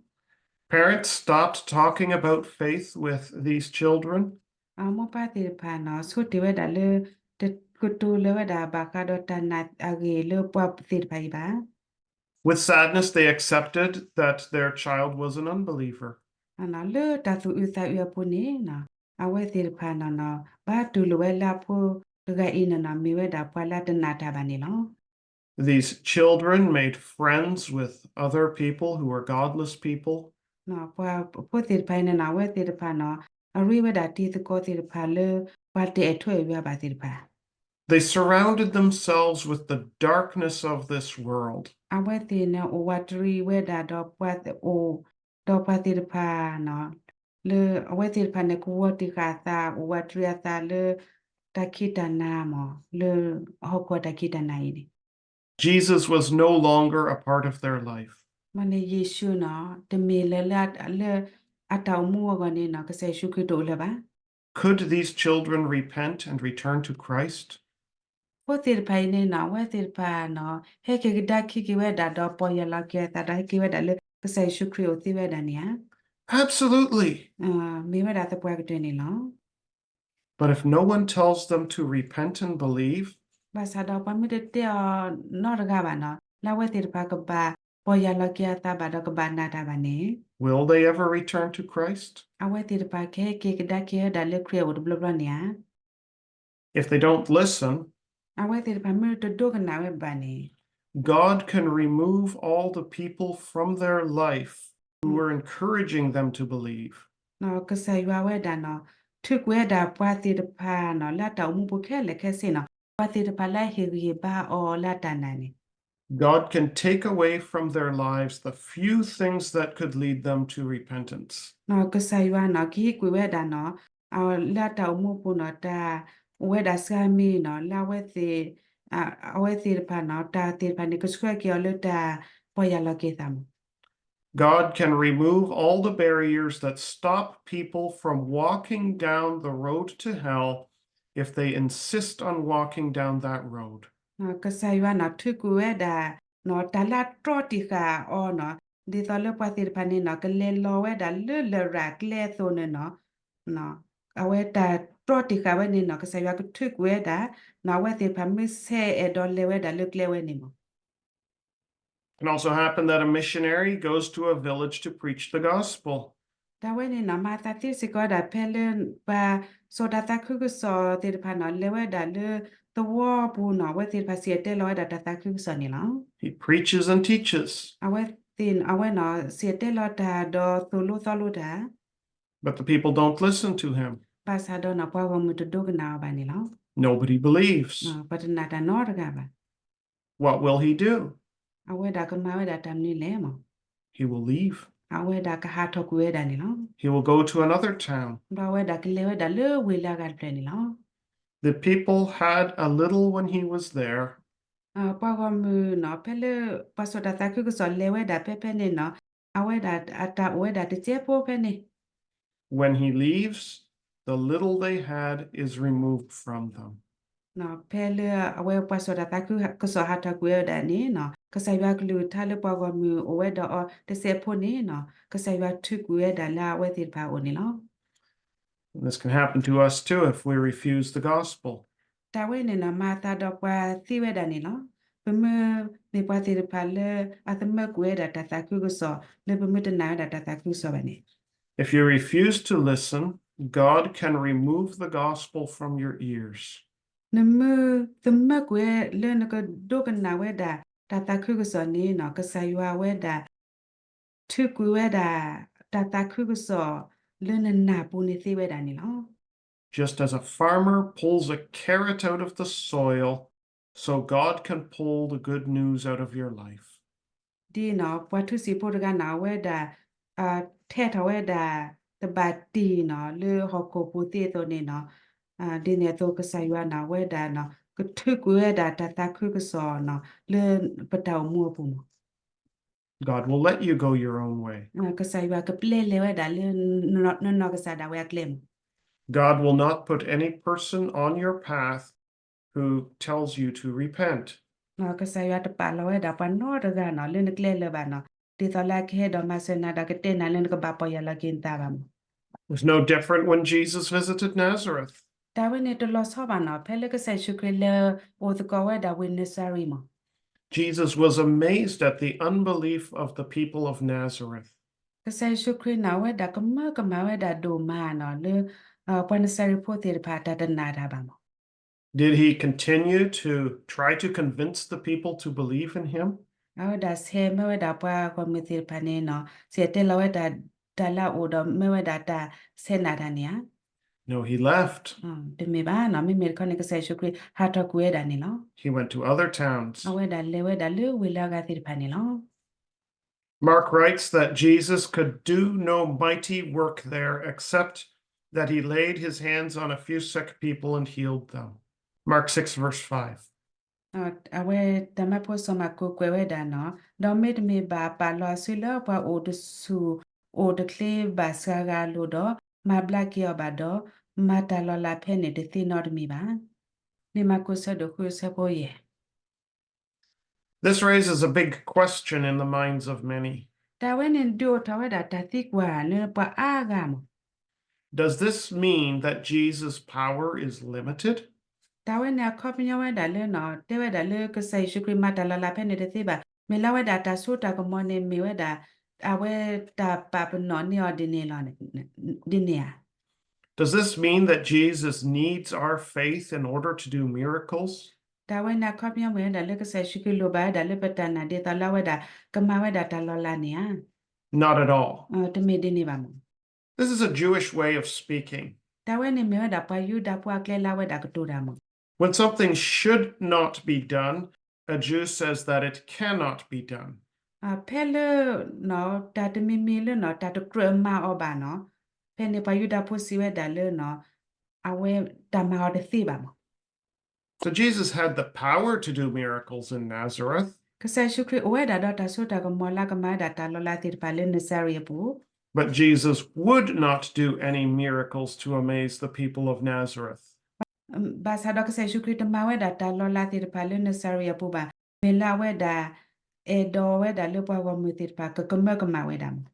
Parents stopped talking about faith with these children. အမိၢ်ပၢ်သ့ၣ်တဖၣ်နီၤ ဆိတ့ၢ်ဝဲဒၣ်လၢ တကတိၤလၢၤဝဲဒၣ်ဘၣ်ဃးဒီးတၢ်နာ်အဂ့ၢ်လၢပှၤသ့ၣ်တဖၣ်အံၤဘၣ် With sadness, they accepted that their child was an unbeliever. လၢတၢ်သူၣ်အုးသးအုးအပူၤန့ၣ် အဝဲသ့ၣ်တဖၣ်နီၤနီၤ ဘၣ်တူၢ်လိာ်ဝဲလၢအဖိတဂၤအံၤန့ၣ်နီၤ မ့ၢ်ဝဲဒၣ်ပှၤလၢတနာ်တၢ်ဘၣ်န့ၣ်လီၤ. These children made friends with other people who were godless people. ပှၤဖိသ့ၣ်တဖၣ်အံၤန့ၣ်နီၤ အဝဲသ့ၣ်တဖၣ်နီၤ အရ့ဝဲဒၣ်တံၤသကိးသ့ၣ်တဖၣ်လၢ ပှၤတအဲၣ်ထူအဲၣ်ယွၤဘၣ်သ့ၣ်တဖၣ် They surrounded themselves with the darkness of this world. အဝဲသ့ၣ်န့ၣ်အိၣ်ဝးတရံးဝဲဒၣ်ဒီးပှၤအိၣ် ဒီးပှၤသ့ၣ်တဖၣ်နီၤ လၢအဝဲသ့ၣ်တဖၣ်န့ၣ် ကဝီၤတံၢ်ဃာ်အသး အိၣ်ဝးတရံးအသးလၢ တၢ်ခံးတၢ်နၤမး လၢဟီၣ်ခိၣ်အတၢ်ခံးတၢ်နၤအံၤန့ၣ် Jesus was no longer a part of their life. မ့ၢ်န့ၣ်ယ့ၣ်ၡူးနီၤ တမ့ၢ်လၢ လၢအတၢ်အိၣ်မူအဂီၢ်န့ၣ်နီၤ ကစၢ်ယ့ၣ်ၡူးခရံာ်တအိၣ်လၢၤဘၣ်. Could these children repent and return to Christ? ဖိသ့ၣ်တဖၣ်အံၤန့ၣ်နီၤ အဝဲသ့ၣ်တဖၣ်နီၤ ဟဲက့ၤကဒါခံက့ၤဝဲဒၣ်ဒီးပီၢ်ယၢ်လီၤက့ၤအသးဒီးဟဲက့ၤဝဲဒၣ်လၢကစၢ်ယ့ၣ်ၡူးခရံာ်အိၣ်သ့ဝဲဒၣ်န့ၣ်ဧါ. Absolutely. မ့ၢ်ဝဲဒၣ်သပှၢ်ကတၢၢ်န့ၣ်လီၤ. But if no one tells them to repent and believe, ဘၣ်ဆၣ်ဒီးပှၤမ့ၢ်တတဲအီၤနီတဂၤဘၣ်နီၤ လၢအဝဲသ့ၣ်တဖၣ်ကဘၣ်ပီၢ်ယၢ်လီၤက့ၤအသးဘၣ်ဒီးကဘၣ်နာ်တၢ်ဘၣ်န့ၣ် will they ever return to Christ? အဝဲသ့ၣ်တဖၣ်ကဟဲက့ၤကဒါက့ၤဝဲဒၣ်လၢခရံာ်အအိၣ်တဘျီဘျီန့ၣ်ဧါ. If they don't listen, အဝဲသ့ၣ်တဖၣ်မ့ၢ်တဒိကနၣ်ဝဲဘၣ်န့ၣ် God can remove all the people from their life who were encouraging them to believe. ကစၢ်ယွၤဝဲဒၣ်နီၤ ထုးကွံာ်ဝဲဒၣ်ပှၤသ့ၣ်တဖၣ်နီၤ လၢအတၢ်အိၣ်မူပူၤခဲလၢာ်ခဲဆ့နီၤ ပှၤသ့ၣ်တဖၣ်လၢအဟ့ၣ်ဂံၢ်ဟ့ၣ်ဘါအီၤလၢအတၢ်နာ်န့ၣ် God can take away from their lives the few things that could lead them to repentance. ကစၢ်ယွၤနီၤ ကဟံးကွံာ်ဝဲဒၣ်နီၤ လၢအတၢ်အိၣ်မူပူၤနီၤ တၢ်အိၣ်ဝဲဒၣ်စှၤမံၤနီၤ လၢအဝဲသ့ၣ် အဝဲသ့ၣ်တဖၣ်နီၤ တၢ်သ့ၣ်တဖၣ်န့ၣ် ကဆှၢက့ၤအီၤလၢတၢ်ပီၢ်ယၢ်လီၤက့ၤသးမး God can remove all the barriers that stop people from walking down the road to hell if they insist on walking down that road. ကစၢ်ယွၤနီၤ ထုးကွံာ်ဝဲဒၣ် တၢ်လၢအတြီတံာ်ဃာ်အီၤနီၤ ဒ်သိးလၢပှၤသ့ၣ်တဖၣ်န့ၣ်နီၤ ကလဲၤလီၤဝဲဒၣ်လၢလရာ်ကျဲအသိးန့ၣ်နီၤ အဝဲတၢ်တြီတံာ်ဃာ်ဝဲန့ၣ်နီၤ ကစၢ်ယွၤကထုးကွံာ်ဝဲဒၣ် နီၤ အဝဲသ့ၣ်တဖၣ်မ့ၢ်ဆဲးအဲၣ်ဒိးလဲၤဝဲဒၣ်လၢကျဲဝဲန့ၣ်မး It can also happen that a missionary goes to a village to preach the gospel. တၢ်ဝဲန့ၣ်နီၤ မၤသးသ့စ့ၢ်ကီးဝဲဒၣ်ဖဲလၢ ပှၤစိာ်တၢ်သးခုကစီၣ်သ့ၣ်တဖၣ်နီၤ လဲၤဝဲဒၣ်လၢသဝီပူၤနီၤ အဝဲသ့ၣ်တဖၣ်စံၣ်တဲၤတဲလီၤဝဲဒၣ်တၢ်သးခုကစီၣ်န့ၣ်လီၤ. He preaches and teaches. အဝဲသ့ၣ် အဝဲနီၤ စံၣ်တဲၤတဲလီၤတၢ်ဒီးသိၣ်လိသီလိတၢ် But the people don't listen to him. ဘၣ်ဆၣ်ဒီးနီၤ ပှၤဂီၢ်မုၢ်တဒိကနၣ်အီၤဘၣ်န့ၣ်လီၤ. Nobody believes. ပှၤတနာ်တၢ်နီတဂၤဘၣ်. What will he do? အဝဲဒၣ်ကမၤဝဲဒၣ်တၢ်မနုၤလဲၣ်မး. He will leave. အဝဲဒၣ်ကဟးထီၣ်ကွံာ်ဝဲဒၣ်န့ၣ်လီၤ. He will go to another town. ဒီးအဝဲဒၣ်ကလဲၤဝဲဒၣ်လၢဝ့ၢ်လၢအဂၤတဖျၢၣ်န့ၣ်လီၤ. The people had a little when he was there. ပှၤဂီၢ်မုၢ်နီၤ ဖဲလၢပှၤစိာ်တၢ်သးခုကစီၣ်လဲၤဝဲဒၣ်ဖဲဖဲန့ၣ်နီၤ အဝဲဒၣ်အတၢ်အိၣ်ဝဲဒၣ်တစဲးဖိဖဲန့ၣ် When he leaves, the little they had is removed from them. ဖဲလၢအဝဲပှၤစိာ်တၢ်သးခုကစီၣ်ဟးထီၣ်ကွံာ်ဝဲဒၣ်န့ၣ်နီၤ ကစၢ်ယွၤကလုၢ်ကထါလၢပှၤဂီၢ်မုၢ်အိၣ်ဝဲဒီးအီၤတစဲးဖိန့ၣ်နီၤ ကစၢ်ယွၤထုးကွံာ်ဝဲဒၣ်လၢအဝဲသ့ၣ်တဖၣ်အအိၣ်န့ၣ်လီၤ. This can happen to us too if we refuse the gospel. တၢ်ဝဲန့ၣ်နီၤ မၤအသးဒီးပှၤသ့ဝဲဒၣ်န့ၣ်လီၤ. ပမ့ၢ်မ့ၢ်ပှၤသ့ၣ်တဖၣ်လၢအသမၢကွံာ်ဝဲဒၣ်တၢ်သးခုကစီၣ် လၢပမ့ၢ်တနာ်ဝဲဒၣ်တၢ်သးခုကစီၣ်ဘၣ်န့ၣ် If you refuse to listen, God can remove the gospel from your ears. နမ့ၢ်သမၢကွံာ်လၢနကဒိကနၣ်ဝဲဒၣ် တၢ်သးခုကစီၣ်န့ၣ်နီၤ ကစၢ်ယွၤဝဲဒၣ် ထုးကွံာ်ဝဲဒၣ် တၢ်သးခုကစီၣ်လၢနနၢ်ပူၤန့ၣ်သ့ဝဲဒၣ်န့ၣ်လီၤ. Just as a farmer pulls a carrot out of the soil, so God can pull the good news out of your life. ဒ်နီၤ ပှၤထူစံာ်ဖိတဂၤနီၤ အဝဲဒၣ် ထဲးထီၣ်ဝဲဒၣ် တဘၣ်တံၢ်နီၤ လၢဟီၣ်ခိၣ်ပူၤသ့အသိးန့ၣ်နီၤ ဒ်န့ၣ်အသိးကစၢ်ယွၤနီၤ အဝဲဒၣ်နီၤ ကထုးကွံာ်ဝဲဒၣ်တၢ်သးခုကစီၣ်နီၤ လၢပတၢ်အိၣ်မူအပူၤမး God will let you go your own way. ကစၢ်ယွၤကပျဲလဲၤဝဲဒၣ်လၢ နနီၢ်ကစၢ်ဒၣ်ဝဲအကျဲမး God will not put any person on your path who tells you to repent. ကစၢ်ယွၤတပာ်လီၤဝဲဒၣ်ပှၤနီတဂၤနီၤ လၢနကျဲလၢၤဘၣ်နီၤ ဒ်သိးလၢအကဟဲဒီးမၤစၢၤနၤဒီးကတဲနၤလၢနကဘၣ်ပီၢ်ယၢ်လီၤက့ၤနသးဘၣ်မး It was no different when Jesus visited Nazareth. တၢ်ဝဲန့ၣ်တလီၤဆီဘၣ်နီၤ ဖဲလၢကစၢ်ယ့ၣ်ၡူးခရံာ်လဲၤအိၣ်သကိးဝဲဒၣ်ဝ့ၢ်နစၤရ့းမး Jesus was amazed at the unbelief of the people of Nazareth. ကစၢ်ယ့ၣ်ၡူးခရံာ်န့ၣ် အဝဲဒၣ်ကမၢကမၣ်ဝဲဒၣ်ဒိၣ်မးနီၤ လၢ ပှၤနစၤရ့းဖိသ့ၣ်တဖၣ်အတၢ်တနာ်တၢ်ဘၣ်မး Did he continue to try to convince the people to believe in him? အဝဲဒၣ်ဆဲးမၢဝဲဒၣ်ပှၤဂီၢ်မုၢ်သ့ၣ်တဖၣ်န့ၣ်နီၤ ဆဲးတဲလီၤဝဲဒၣ် တၢ်လၢအအိၣ်ဒီးမၢဝဲဒၣ်တၢ်ဆဲးနာ်တၢ်န့ၣ်ဧါ No, he left. တမ့ၢ်ဘၣ်နီၤ မ့မ့ၢ်တခီန့ၣ် ကစၢ်ယ့ၣ်ၡူးခရံာ်ဟးထီၣ်ကွံာ်ဝဲဒၣ်န့ၣ်လီၤ He went to other towns. အဝဲဒၣ်လဲၤဝဲဒၣ်လၢဝ့ၢ်လၢအဂၤသ့ၣ်တဖၣ်န့ၣ်လီၤ Mark writes that Jesus could do no mighty work there except that he laid his hands on a few sick people and healed them. Mark six, verse five. အဝဲတၢ်မၢဖိစီၤမၢ်ကူးကွဲးဝဲဒၣ်နီၤ ဒီးမ့တမ့ၢ်ဘၣ်ပာ်လီၤအစုလၢပှၤအိၣ်တဆူၣ် အိၣ်တချ့ဘၣ်စှၤဂၤအလိၤဒီး မၤဘျါက့ၤအီၤဘၣ်ဒီး မၤတၢ်လီၤလးဖဲန့ၣ်တသ့နီတမံၤဘၣ် လံာ်မၢ်ကူးဆၢဒိၣ်ဃုဆၢဖိယဲၢ် This raises a big question in the minds of many. တၢ်ဝဲန့ၣ်ဒုးအိၣ်ထီၣ်ဝဲဒၣ်တၢ်သံကွၢ်လၢပှၤအါဂၤမး Does this mean that Jesus' power is limited? တၢ်ဝဲန့ၣ်အခီပညီဝဲဒၣ်လၢနီၤ တဲဝဲဒၣ်လၢကစၢ်ယ့ၣ်ၡူးခရံာ်မၤတၢ်လီၤလးဖဲန့ၣ်တသ့ဘၣ် မ့ၢ်လၢအဝဲဒၣ်တၢ်စိတၢ်ကမီၤန့ၣ်မ့ၢ်ဝဲဒၣ် အဝဲတၢ်ပာ်ပနီၣ်န့ၢ်အီၤဒ်န့ၣ်လီၤ ဒ်န့ၣ်ဧါ Does this mean that Jesus needs our faith in order to do miracles? တၢ်ဝဲန့ၣ်အခီပညီမ့ၢ်ဝဲဒၣ်လၢကစၢ်ယ့ၣ်ၡူးခရံာ်လိၣ်ဘၣ်ဝဲဒၣ်လၢပတၢ်နာ် ဒ်သိးလၢအဝဲဒၣ်ကမၤဝဲဒၣ်တၢ်လီၤလးန့ၣ်ဧါ Not at all. တမ့ၢ်ဒ်န့ၣ်ဘၣ်မး This is a Jewish way of speaking. တၢ်ဝဲန့ၣ်မ့ၢ်ဝဲဒၣ်ပှၤယူဒၤဖိအကျဲလၢအဝဲဒၣ်ကတိၤတၢ်မး When something should not be done, a Jew says that it cannot be done. ဖဲလၢ တၢ်တမံၤမံၤလၢနီၤ တၢ်တကြၢးမၤအီၤဘၣ်နီၤ ဖဲန့ၣ်ပှၤယူဒၤဖိစံးဝဲဒၣ်လၢနီၤ အဝဲတၢ်မၤအီၤတသ့ဘၣ်မး So Jesus had the power to do miracles in Nazareth. ကစၢ်ယ့ၣ်ၡူးခရံာ်အိၣ်ဝဲဒၣ်ဒီးတၢ်စိတၢ်ကမီၤလၢကမၤဝဲဒၣ်တၢ်လီၤလးသ့ၣ်တဖၣ်လၢနစၤရ့းအပူၤ But Jesus would not do any miracles to amaze the people of Nazareth. ဘၣ်ဆၣ်ဒီးကစၢ်ယ့ၣ်ၡူးခရံာ်တမၤဝဲဒၣ်တၢ်လီၤလးသ့ၣ်တဖၣ်လၢနစၤရ့းအပူၤဘၣ်. မ့ၢ်လၢအဝဲဒၣ် အဲၣ်ဒိးဝဲဒၣ်လၢပှၤဂီၢ်မုၢ်သ့ၣ်တဖၣ်ကကမၢကမၣ်ဝဲဒၣ်မး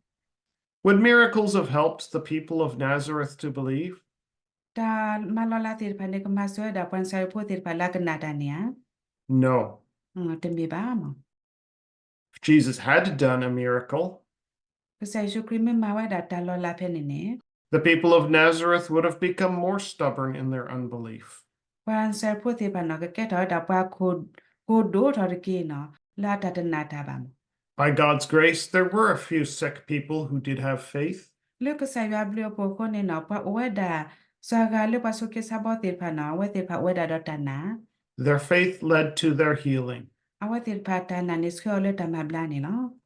Would miracles have helped the people of Nazareth to believe? တၢ်မၤလီၤလးသ့ၣ်တဖၣ်န့ၣ် ကမၤစၢၤဝဲဒၣ်ပှၤနစၤရ့းဖိသ့ၣ်တဖၣ်လၢအကနာ်တၢ်န့ၣ်ဧါ No. တမ့ၢ်ဘၣ်မး If Jesus had done a miracle, ကစၢ်ယ့ၣ်ၡူးခရံာ်မ့ၢ်မၤဝဲဒၣ်တၢ်လီၤလးဖဲန့ၣ်န့ၣ် the people of Nazareth would have become more stubborn in their unbelief. ပှၤနစၤရ့းဖိသ့ၣ်တဖၣ်န့ၣ် ကကဲထီၣ်ဝဲဒၣ်ပှၤ ကိၢ်ဒိၣ်ထီၣ်တက့ၢ်နီၤ လၢအတၢ်တနာ်တၢ်ဘၣ်မး By God's grace, there were a few sick people who did have faith. လၢကစၢ်ယွၤအဘျုးအဖှိၣ်အဃိန့ၣ်နီၤ ပှၤအိၣ်ဝဲဒၣ် စှၤဂၤလၢပှၤဆိးက့ဆါဘီသ့ၣ်တဖၣ်န့ၣ် အဝဲသ့ၣ်တဖၣ်အိၣ်ဝဲဒၣ်ဒီးတၢ်နာ် Their faith led to their healing. အဝဲသ့ၣ်တဖၣ်တၢ်နာ်န့ၣ် ဆှၢအီၤလၢတၢ်မၤဘျါန့ၣ်လီၤ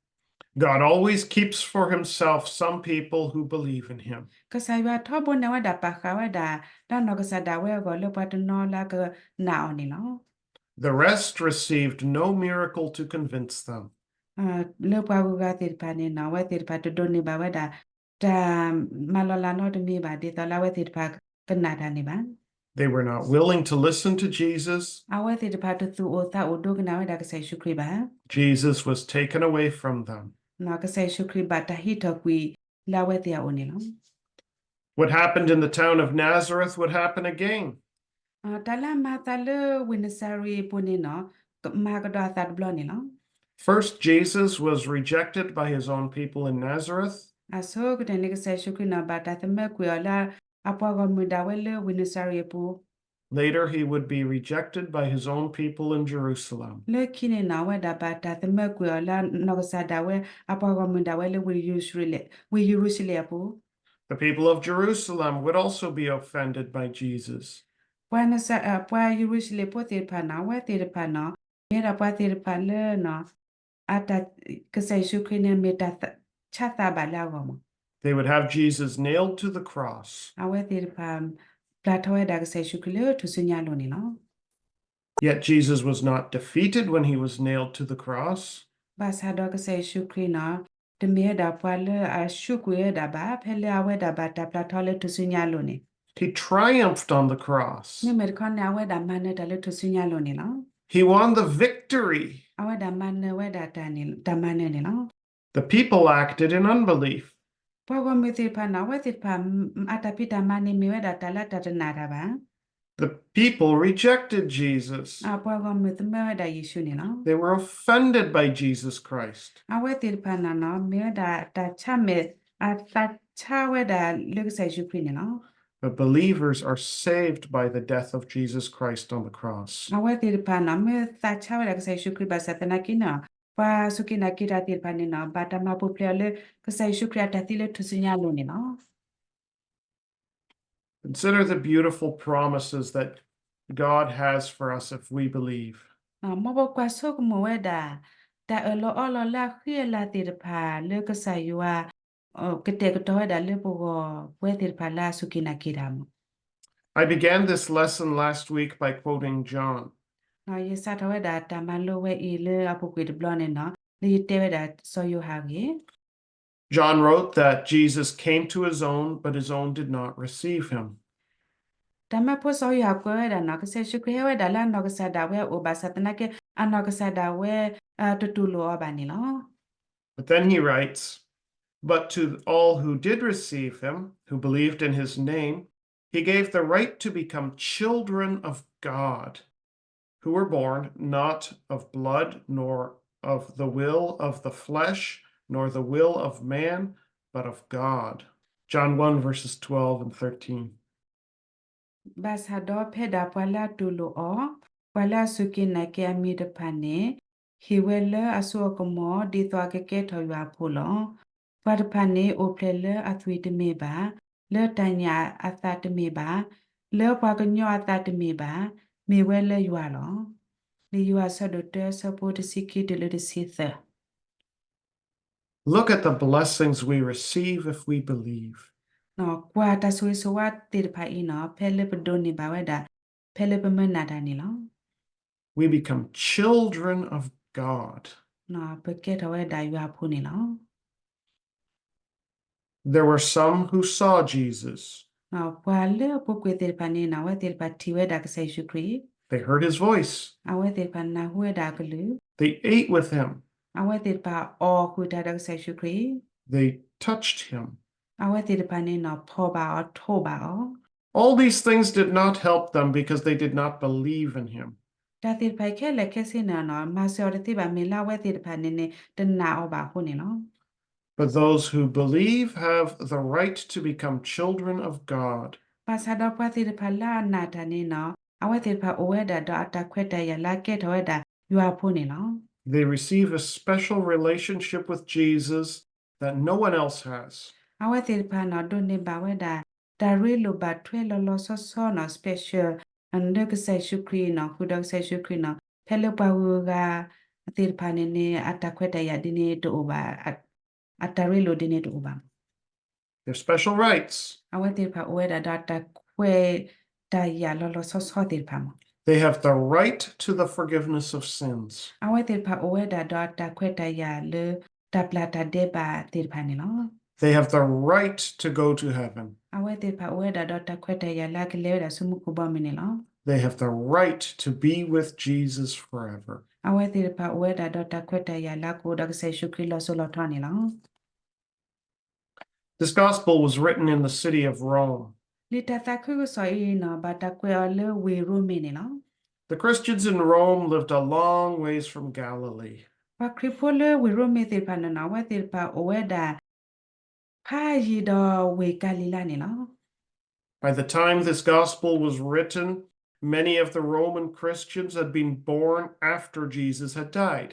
God always keeps for himself some people who believe in him. ကစၢ်ယွၤထီဘိန့ၣ် အဝဲဒၣ်ပာ်ဃာ်ဝဲဒၣ် တၢ်နီၢ်ကစၢ်ဒၣ်ဝဲအဂီၢ်လၢပှၤတနီၤလၢအကနာ်အီၤန့ၣ်လီၤ The rest received no miracle to convince them. လၢပှၤဂုၤဂၤသ့ၣ်တဖၣ်န့ၣ်နီၤ အဝဲသ့ၣ်တဖၣ်တဒိးန့ၢ်ဘၣ်ဝဲဒၣ် တၢ်မၤလီၤလးနီတမံၤဘၣ် ဒ်သိးလၢအဝဲသ့ၣ်တဖၣ်ကနာ်တၢ်န့ၣ်ဘၣ် They were not willing to listen to Jesus. အဝဲသ့ၣ်တဖၣ်တသူၣ်အိၣ်သးအိၣ်ဒိကနၣ်ဝဲဒၣ်ကစၢ်ယ့ၣ်ၡူးခရံာ်ဘၣ် Jesus was taken away from them. ကစၢ်ယ့ၣ်ၡူးခရံာ်ဘၣ်တၢ်ဟံးထီၣ်ကွံာ်လၢအဝဲသ့ၣ်အအိၣ်န့ၣ်လီၤ What happened in the town of Nazareth would happen again. တၢ်လၢအမၤအသးလၢဝ့ၢ်နစၤရ့းအပူၤန့ၣ်နီၤ, မၤကဒီးအသးတဘျီန့ၣ်လီၤ. First, Jesus was rejected by his own people in Nazareth. အဆိကတၢၢ်န့ၣ် ကစၢ်ယ့ၣ်ၡူးခရံာ်နီၤ ဘၣ်တၢ်သမၢကွံာ်အီၤလၢအပှၤဂီၢ်မုၢ်ဒၣ်ဝဲလၢဝ့ၢ်နစၤရ့းအပူၤ Later, he would be rejected by his own people in Jerusalem. လၢခံန့ၣ်နီၤ အဝဲဒၣ်ဘၣ်တၢ်သမၢကွံာ်အီၤလၢနီၢ်ကစၢ်ဒၣ်ဝဲ အပှၤဂီၢ်မုၢ်ဒၣ်ဝဲလၢဝ့ၢ်ယရူၤၡလ့ၣ်, ဝ့ၢ်ယရူၤၡလ့ၣ်အပူၤ. The people of Jerusalem would also be offended by Jesus. ပှၤနစၢ, ပှၤယရူၤၡလ့ၣ်ဖိသ့ၣ်တဖၣ်နီၤ အဝဲသ့ၣ်တဖၣ်နီၤ မ့ၢ်ဝဲဒၣ်ပှၤသ့ၣ်တဖၣ်လၢ အတၢ်, ကစၢ်ယ့ၣ်ၡူးခရံာ်န့ၣ် မ့ၢ်တၢ်ဆါသးဘၣ်လၢအဂီၢ်မး. They would have Jesus nailed to the cross. အဝဲသ့ၣ်တဖၣ် ပျၢ်ထီၣ်ဝဲဒၣ်ကစၢ်ယ့ၣ်ၡူးခရံာ်လၢထူၣ်စုညါအလိၤန့ၣ်လီၤ. Yet Jesus was not defeated when he was nailed to the cross. ဘၣ်ဆၣ်ဒီးကစၢ်ယ့ၣ်ၡူးခရံာ်နီၤ တမ့ၢ်ဝဲဒၣ်ပှၤလၢအဆူးကွံာ်ဝဲဒၣ်ဘၣ် ဖဲလၢအဝဲဒၣ်ဘၣ်တၢ်ပျၢ်ထီၣ်လၢထူၣ်စုညါအလိၤန့ၣ်. He triumphed on the cross. မ့မ့ၢ်တခီန့ၣ် အဝဲဒၣ်မၤနၢၤတၢ်လၢထူၣ်စုညါအလိၤန့ၣ်လီၤ. He won the victory. အဝဲဒၣ်မၤနၢၤဝဲဒၣ်တၢ်န့ၣ်, တၢ်မၤနၢၤန့ၣ်လီၤ. The people acted in unbelief. ပှၤဂီၢ်မုၢ်သ့ၣ်တဖၣ်န့ၣ် အဝဲသ့ၣ်တဖၣ် အတၢ်ဖံးတၢ်မၤန့ၣ် မ့ၢ်ဝဲဒၣ်တၢ်လၢတၢ်တနာ်တၢ်ဘၣ်. The people rejected Jesus. ပှၤဂီၢ်မုၢ်သမၢဝဲဒၣ်ယ့ၣ်ၡူးန့ၣ်လီၤ. They were offended by Jesus Christ. အဝဲသ့ၣ်တဖၣ်န့ၣ်နီၤ မ့ၢ်ဝဲဒၣ်တၢ်ဆါမဲာ်, အသးဆါဝဲဒၣ်လၢကစၢ်ယ့ၣ်ၡူးခရံာ်န့ၣ်လီၤ. But believers are saved by the death of Jesus Christ on the cross. အဝဲသ့ၣ်တဖၣ်န့ၣ် မ့ၢ်သးဆါဝဲဒၣ်ကစၢ်ယ့�်ၡူးခရံာ်ဘၣ်ဆၣ်သနာ်က့န့ၣ် ပှၤစူၢ်က့ၤနာ်က့ၤတၢ်သ့ၣ်တဖၣ်န့ၣ်နီၤ ဘၣ်တၢ်မၤပူၤဖျဲးအီၤလၢ ကစၢ်ယ့ၣ်ၡူးခရံာ်အတၢ်သံလၢထူၣ်စုညါအလိၤန့ၣ်လီၤ. Consider the beautiful promises that God has for us if we believe. မ်ပကွၢ်ဆိကမိၣ်ဝဲဒၣ် တၢ်အၢၣ်လီၤအီလီၤလၢအဃံအလၤသ့ၣ်တဖၣ် လၢကစၢ်ယွၤ ကတဲာ်ကတီၤဝဲဒၣ်လၢပဂီၢ် ပဝဲသ့ၣ်တဖၣ်လၢအစူၢ်က့ၤနာ်က့ၤတၢ်မး. I began this lesson last week by quoting John. ယစးထီၣ်ဝဲဒၣ်တၢ်မၤလိဝဲအံၤလၢအပူၤကွံာ်တဘျီန့ၣ်နီၤ လၢယတဲဝဲဒၣ်စီၤယိၤဟၣ်အဂ့ၢ် John wrote that Jesus came to his own, but his own did not receive him. တၢ်မၢဖိစီၤယိၤဟၣ်ကွဲးဝဲဒၣ်နီၤ ကစၢ်ယ့ၣ်ၡူးခရံာ်ဟဲဝဲဒၣ်လၢအနီၢ်ကစၢ်ဒၣ်ဝဲအအိၣ်ဘၣ်ဆၣ်သနာ်က့ အနီၢ်ကစၢ်ဒၣ်ဝဲ တတူၢ်လိာ်အီၤဘၣ်န့ၣ်လီၤ. But then he writes, But to all who did receive him, who believed in his name, he gave the right to become children of God, who were born not of blood, nor of the will of the flesh, nor the will of man, but of God. John one, verses twelve and thirteen. ဘၣ်ဆၣ်ဒီးဖဲဒၣ်ပှၤလၢအတူၢ်လိာ်အီၤ, ပှၤလၢအစူၢ်က့ၤနာ်က့ၤအမံၤတဖၣ်န့ၣ် ဟ့ၣ်ဝဲလၢအစိအကမီၤ ဒ်သိးအကကဲထီၣ်ယွၤအဖိလီၤ. ပှၤတဖၣ်န့ၣ်အိၣ်ဖျဲၣ်လၢအသွံၣ်တမ့ၢ်ဘၣ်, လၢတၢ်ညၣ်အသးတမ့ၢ်ဘၣ်, လၢပှၤကညီအသးတမ့ၢ်ဘၣ်, မ့ၢ်ဝဲလၢယွၤလီၤ. လံာ်ယိၤဟၣ်အဆၢဒိၣ်တၢ အဆၢဖိတဆံခံတုၤလၢတဆံသၢ Look at the blessings we receive if we believe. ကွၢ်တၢ်ဆိၣ်ဂ့ၤဆိၣ်ဝါသ့ၣ်တဖၣ်အံၤနီၤ ဖဲလၢပဒိးန့ၢ်ဘၣ်ဝဲဒၣ် ဖဲလၢပမၢနာ်တၢ်န့ၣ်လီၤ. We become children of God. ပကဲထီၣ်ဝဲဒၣ်ယွၤအဖိန့ၣ်လီၤ. There were some who saw Jesus. ပှၤလၢအပူၤကွံာ်သ့ၣ်တဖၣ်န့ၣ်နီၤ အဝဲသ့ၣ်တဖၣ်ထံၣ်ဝဲဒၣ်ကစၢ်ယ့ၣ်ၡူးခရံာ်, They heard his voice. အဝဲသ့ၣ်တဖၣ်နၢ်ဟူဝဲဒၣ်အကလုၢ်, They ate with him. အဝဲသ့ၣ်တဖၣ်အီၣ်ဃုာ်တၢ်ဒီးကစၢ်ယ့ၣ်ၡူးခရံာ်, They touched him. အဝဲသ့ၣ်တဖၣ်န့ၣ်နီၤ ဖီၣ်ဘၣ်အီၤထိးဘၣ်အီၤ All these things did not help them because they did not believe in him. တၢ်သ့ၣ်တဖၣ်အံၤခဲလၢာ်ခဲဆ့န့ၣ်နီၤ မၤစၢၤအီၤတသ့ဘၣ် မ့ၢ်လၢအဝဲသ့ၣ်တဖၣ်န့ၣ်န့ၣ် တနာ်အီၤဘၣ်အဃိန့ၣ်လီၤ. But those who believe have the right to become children of God. ဘၣ်ဆၣ်ဒီးပှၤသ့ၣ်တဖၣ်လၢအနာ်တၢ်န့ၣ်နီၤ အဝဲသ့ၣ်တဖၣ်အိၣ်ဝဲဒၣ်ဒီးအတၢ်ခွဲးတၢ်ယာ်လၢအကဲထီၣ်ဝဲဒၣ်ယွၤအဖိန့ၣ်လီၤ. They receive a special relationship with Jesus that no one else has. အဝဲသ့ၣ်တဖၣ်နီၤ ဒိးန့ၢ်ဘၣ်ဝဲဒၣ် တၢ်ရ့လိာ်ဘၣ်ထွဲလီၤလီၤဆီဆီနီၤ special လၢကစၢ်ယ့ၣ်ၡူးခရံာ်နီၤ ဃုာ်ဒီးကစၢ်ယ့ၣ်ၡူးခရံာ်နီၤ ဖဲလၢပှၤဂုၤဂၤသ့ၣ်တဖၣ်န့ၣ်န့ၣ် အတၢ်ခွဲးတၢ်ယာ်ဒ်န့ၣ်တအိၣ်ဘၣ်, အတၢ်ရ့လိာ်ဒ်န့ၣ်တအိၣ်ဘၣ်. Their special rights. အဝဲသ့ၣ်တဖၣ်အိၣ်ဝဲဒၣ်ဒီးအတၢ်ခွဲးတၢ်ယာ်လီၤလီၤဆီဆီသ့ၣ်တဖၣ်မး. They have the right to the forgiveness of sins. အဝဲသ့ၣ်တဖၣ်အိၣ်ဝဲဒၣ်ဒီးအတၢ်ခွဲးတၢ်ယာ်လၢတၢ်ပျၢ်တၢ်ဒဲးဘးသ့ၣ်တဖၣ်န့ၣ်လီၤ. They have the right to go to heaven. အဝဲသ့ၣ်တဖၣ်အိၣ်ဝဲဒၣ်ဒီးတၢ်ခွဲးတၢ်ယာ်လၢအကလဲၤဝဲဒၣ်ဆူမူခိၣ်ဘီမုၢ်န့ၣ်လီၤ. They have the right to be with Jesus forever. အဝဲသ့ၣ်တဖၣ်အိၣ်ဝဲဒၣ်ဒီးတၢ်ခွဲးတၢ်ယာ်လၢအကအိၣ်ဒီးကစၢ်ယ့ၣ်ၡူးခရံာ်လီၤစိၤလီၤထီန့ၣ်လီၤ. This gospel was written in the city of Rome. လံာ်တၢ်သးခုကစီၣ်အံၤနီၤ ဘၣ်တၢ်ကွဲးအီၤလၢဝ့ၢ်ရိမ့ၤန့ၣ်လီၤ. The Christians in Rome lived a long ways from Galilee. ပှၤခရံာ်ဖိလၢဝ့ၢ်ရိမ့ၤသ့ၣ်တဖၣ်န့ၣ်နီၤ အဝဲသ့ၣ်တဖၣ်အိၣ်ဝဲဒၣ် ဖးယံၤဒီးဝ့ၢ်ကၤလံၤလါန့ၣ်လီၤ. By the time this gospel was written, many of the Roman Christians had been born after Jesus had died.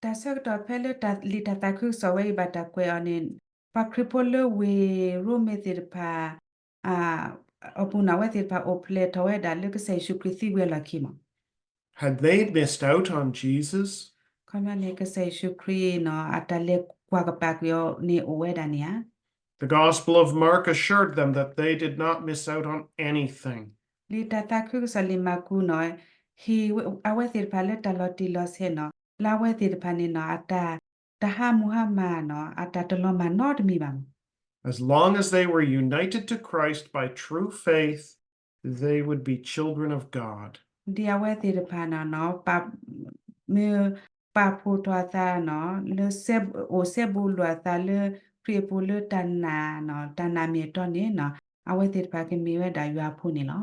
တၢ်ဆၢကတီၢ်ဖဲလၢတၢ်လံာ်တၢ်သးခုကစီၣ်ဝဲအံၤဘၣ်တၢ်ကွဲးအီၤန့ၣ် ပှၤခရံာ်ဖိလၢဝ့ၢ်ရိမ့ၤသ့ၣ်တဖၣ် အပူၤန့ၣ် အဝဲသ့ၣ်တဖၣ်အိၣ်ဖျဲၣ်ထီၣ်ဝဲဒၣ်လၢကစၢ်ယ့ၣ်ၡူးခရံာ်သံဝံၤအလီၢ်ခံမး. Had they missed out on Jesus? ခီပညီန့ၣ် ကစၢ်ယ့ၣ်ၡူးခရံာ်နီၤ အတၢ်လဲၤကွၢ်ကပာ်ကွံာ်အီၤန့ၣ်အိၣ်ဝဲဒၣ်န့ၣ်ဧါ. The Gospel of Mark assured them that they did not miss out on anything. လံာ်တၢ်သးခုကစီၣ်လံာ်မၢ်ကူးနီၤ ဟ့ၣ်အဝဲသ့ၣ်တဖၣ်လၢတၢ်လီၤတံၢ်လီၤဆဲးနီၤ လၢအဝဲသ့ၣ်တဖၣ်န့ၣ်နီၤ အတၢ် တဟးမုၢ်ဟါမၢ်နီၤ အတၢ်တလီၤမၢ်နီတမံၤဘၣ်မး. As long as they were united to Christ by true faith, they would be children of God. ဒ်အဝဲသ့ၣ်တဖၣ်န့ၣ်နီၤ မ့ၢ်ပာ်ဖှိၣ်ထီၣ်အသးနီၤ လၢ အိၣ်စဲဘူးလိာ်အသးလၢခရံာ်အပူၤလၢတၢ်နာ်နီၤ တၢ်နာ်မ့ၢ်အတီန့ၣ်နီၤ အဝဲသ့ၣ်တဖၣ်ကမ့ၢ်ဝဲဒၣ်ယွၤအဖိန့ၣ်လီၤ.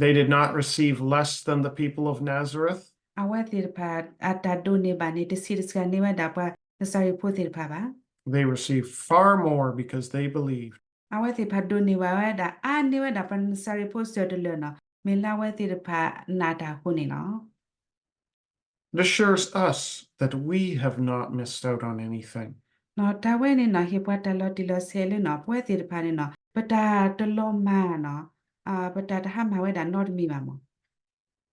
They did not receive less than the people of Nazareth. အဝဲသ့ၣ်တဖၣ်အတၢ်ဒိးန့ၢ်ဘၣ်န့ၣ် တဆံးတစှၤန့ၢ်ဝဲဒၣ်ပှၤနစၤရ့းဖိသ့ၣ်တဖၣ်ဘၣ်. They received far more because they believed. အဝဲသ့ၣ်တဖၣ်ဒိးန့ၢ်ဘၣ်ဝဲဒၣ်အါန့ၢ်ဝဲဒၣ်ပှၤနစၤရ့းဖိစၢၤတလၢာ်နီၤ မ့ၢ်လၢအဝဲသ့ၣ်တဖၣ်နာ်တၢ်အဃိန့ၣ်လီၤ. It assures us that we have not missed out on anything. နီၤ တၢ်ဝဲန့ၣ်နီၤ ဟ့ၣ်ပှၤတၢ်လီၤတံၢ်လီၤဆဲးလၢနီၤ ပဝဲသ့ၣ်တဖၣ်န့ၣ်နီၤ ပတၢ်တလီၤမၢ်နီၤ ပတၢ်တဟါမၢ်ဝဲဒၣ်နီတမံၤဘၣ်မး.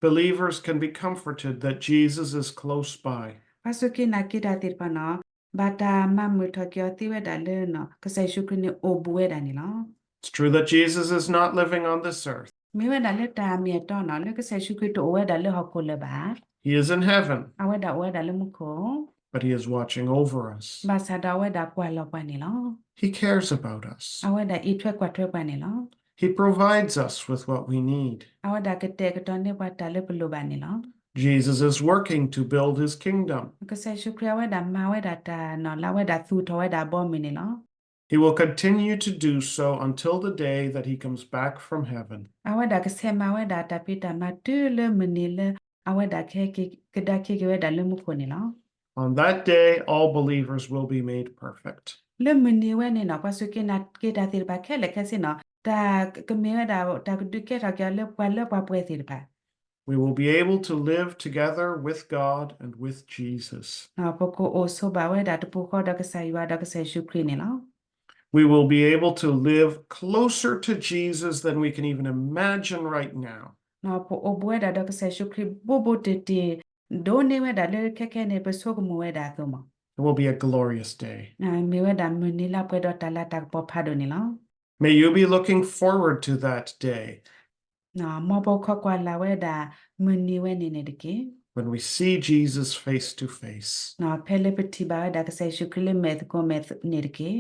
Believers can be comforted that Jesus is close by. ပှၤစူၢ်က့ၤနာ်က့ၤတၢ်သ့ၣ်တဖၣ်နီၤ ဘၣ်တၢ်မၤမုာ်ထီၣ်က့ၤအီၤသ့ဝဲဒၣ်လၢ ကစၢ်ယ့ၣ်ၡူးခရံာ်န့ၣ်အိၣ်ဘူးဝဲဒၣ်န့ၣ်လီၤ. It's true that Jesus is not living on this earth. မ့ၢ်ဝဲဒၣ်လၢတၢ်မ့ၢ်အတီနီၤ လၢကစၢ်ယ့ၣ်ၡူးခရံာ်တအိၣ်ဝဲဒၣ်လၢဟီၣ်ခိၣ်လၢၤဘၣ်. He is in heaven. အဝဲဒၣ်အိၣ်ဝဲဒၣ်လၢမူခိၣ် But he is watching over us. ဘၣ်ဆၣ်ဒီးအဝဲဒၣ်ကွၢ်လီၤပှၤန့ၣ်လီၤ. He cares about us. အဝဲဒၣ်အံးထွဲကွၢ်ထွဲပှၤန့ၣ်လီၤ. He provides us with what we need. အဝဲဒၣ်ကတဲာ်ကတီၤန့ၢ်ပှၤတၢ်လၢပလိၣ်ဘၣ်န့ၣ်လီၤ. Jesus is working to build his kingdom. ကစၢ်ယ့ၣ်ၡူးခရံာ်အဝဲဒၣ်မၤဝဲဒၣ်တၢ်နီၤ လၢအဝဲဒၣ်သူၣ်ထီၣ်ဝဲဒၣ်အဘီအမုၢ်န့ၣ်လီၤ. He will continue to do so until the day that he comes back from heaven. အဝဲဒၣ်ကဆဲးမၤဝဲဒၣ်တၢ်ဖံးတၢ်မၤတုၤလၢမုၢ်နံၤလၢ အဝဲဒၣ်ကဟဲက့ၤကဒါက့ၤက့ၤဝဲဒၣ်လၢမူခိၣ်န့ၣ်လီၤ. On that day, all believers will be made perfect. လၢမုၢ်နံၤဝဲန့ၣ်နီၤ ပှၤစူၢ်က့ၤနာ်က့ၤတၢ်သ့ၣ်တဖၣ်ခဲလၢာ်ခဲဆ့နီၤ တၢ်ကမ့ၢ်ဝဲဒၣ် တၢ်ကဒုးကဲထီၣ်က့ၤအီၤလၢပှၤလၢပှၤပှဲၤသ့ၣ်တဖၣ် We will be able to live together with God and with Jesus. ပကအိၣ်ဆိးဘၣ်ဝဲဒၣ်တပူၤဃီဒီးကစၢ်ယွၤဒီးကစၢ်ယ့ၣ်ၡူးခရံာ်န့ၣ်လီၤ. We will be able to live closer to Jesus than we can even imagine right now. ပအိၣ်ဘူးဝဲဒၣ်ဒီးကစၢ်ယ့ၣ်ၡူးခရံာ်ဘူးဘူးတ့ၢ်တ့ၢ် ဒိၣ်န့ၢ်ဝဲဒၣ်လၢခဲခဲန့ၣ် ပဆိကမိၣ်ဝဲဒၣ်အသိးမး. It will be a glorious day. မ့ၢ်ဝဲဒၣ်မုၢ်နံၤလၢအပှဲၤဒီးတၢ်လၤတၢ်ကပီၤဖးဒိၣ်န့ၣ်လီၤ. May you be looking forward to that day. မ်ပကခိးကွၢ်လၢ်ဝဲဒၣ်မုၢ်နံၤဝဲန့ၣ်န့ၣ်တက့ၢ်. When we see Jesus face to face. ဖဲလၢပထံၣ်ဘၣ်ဝဲဒၣ်ကစၢ်ယ့ၣ်ၡူးခရံာ်လၢမဲာ်သကိးမဲာ်န့ၣ်တက့ၢ်.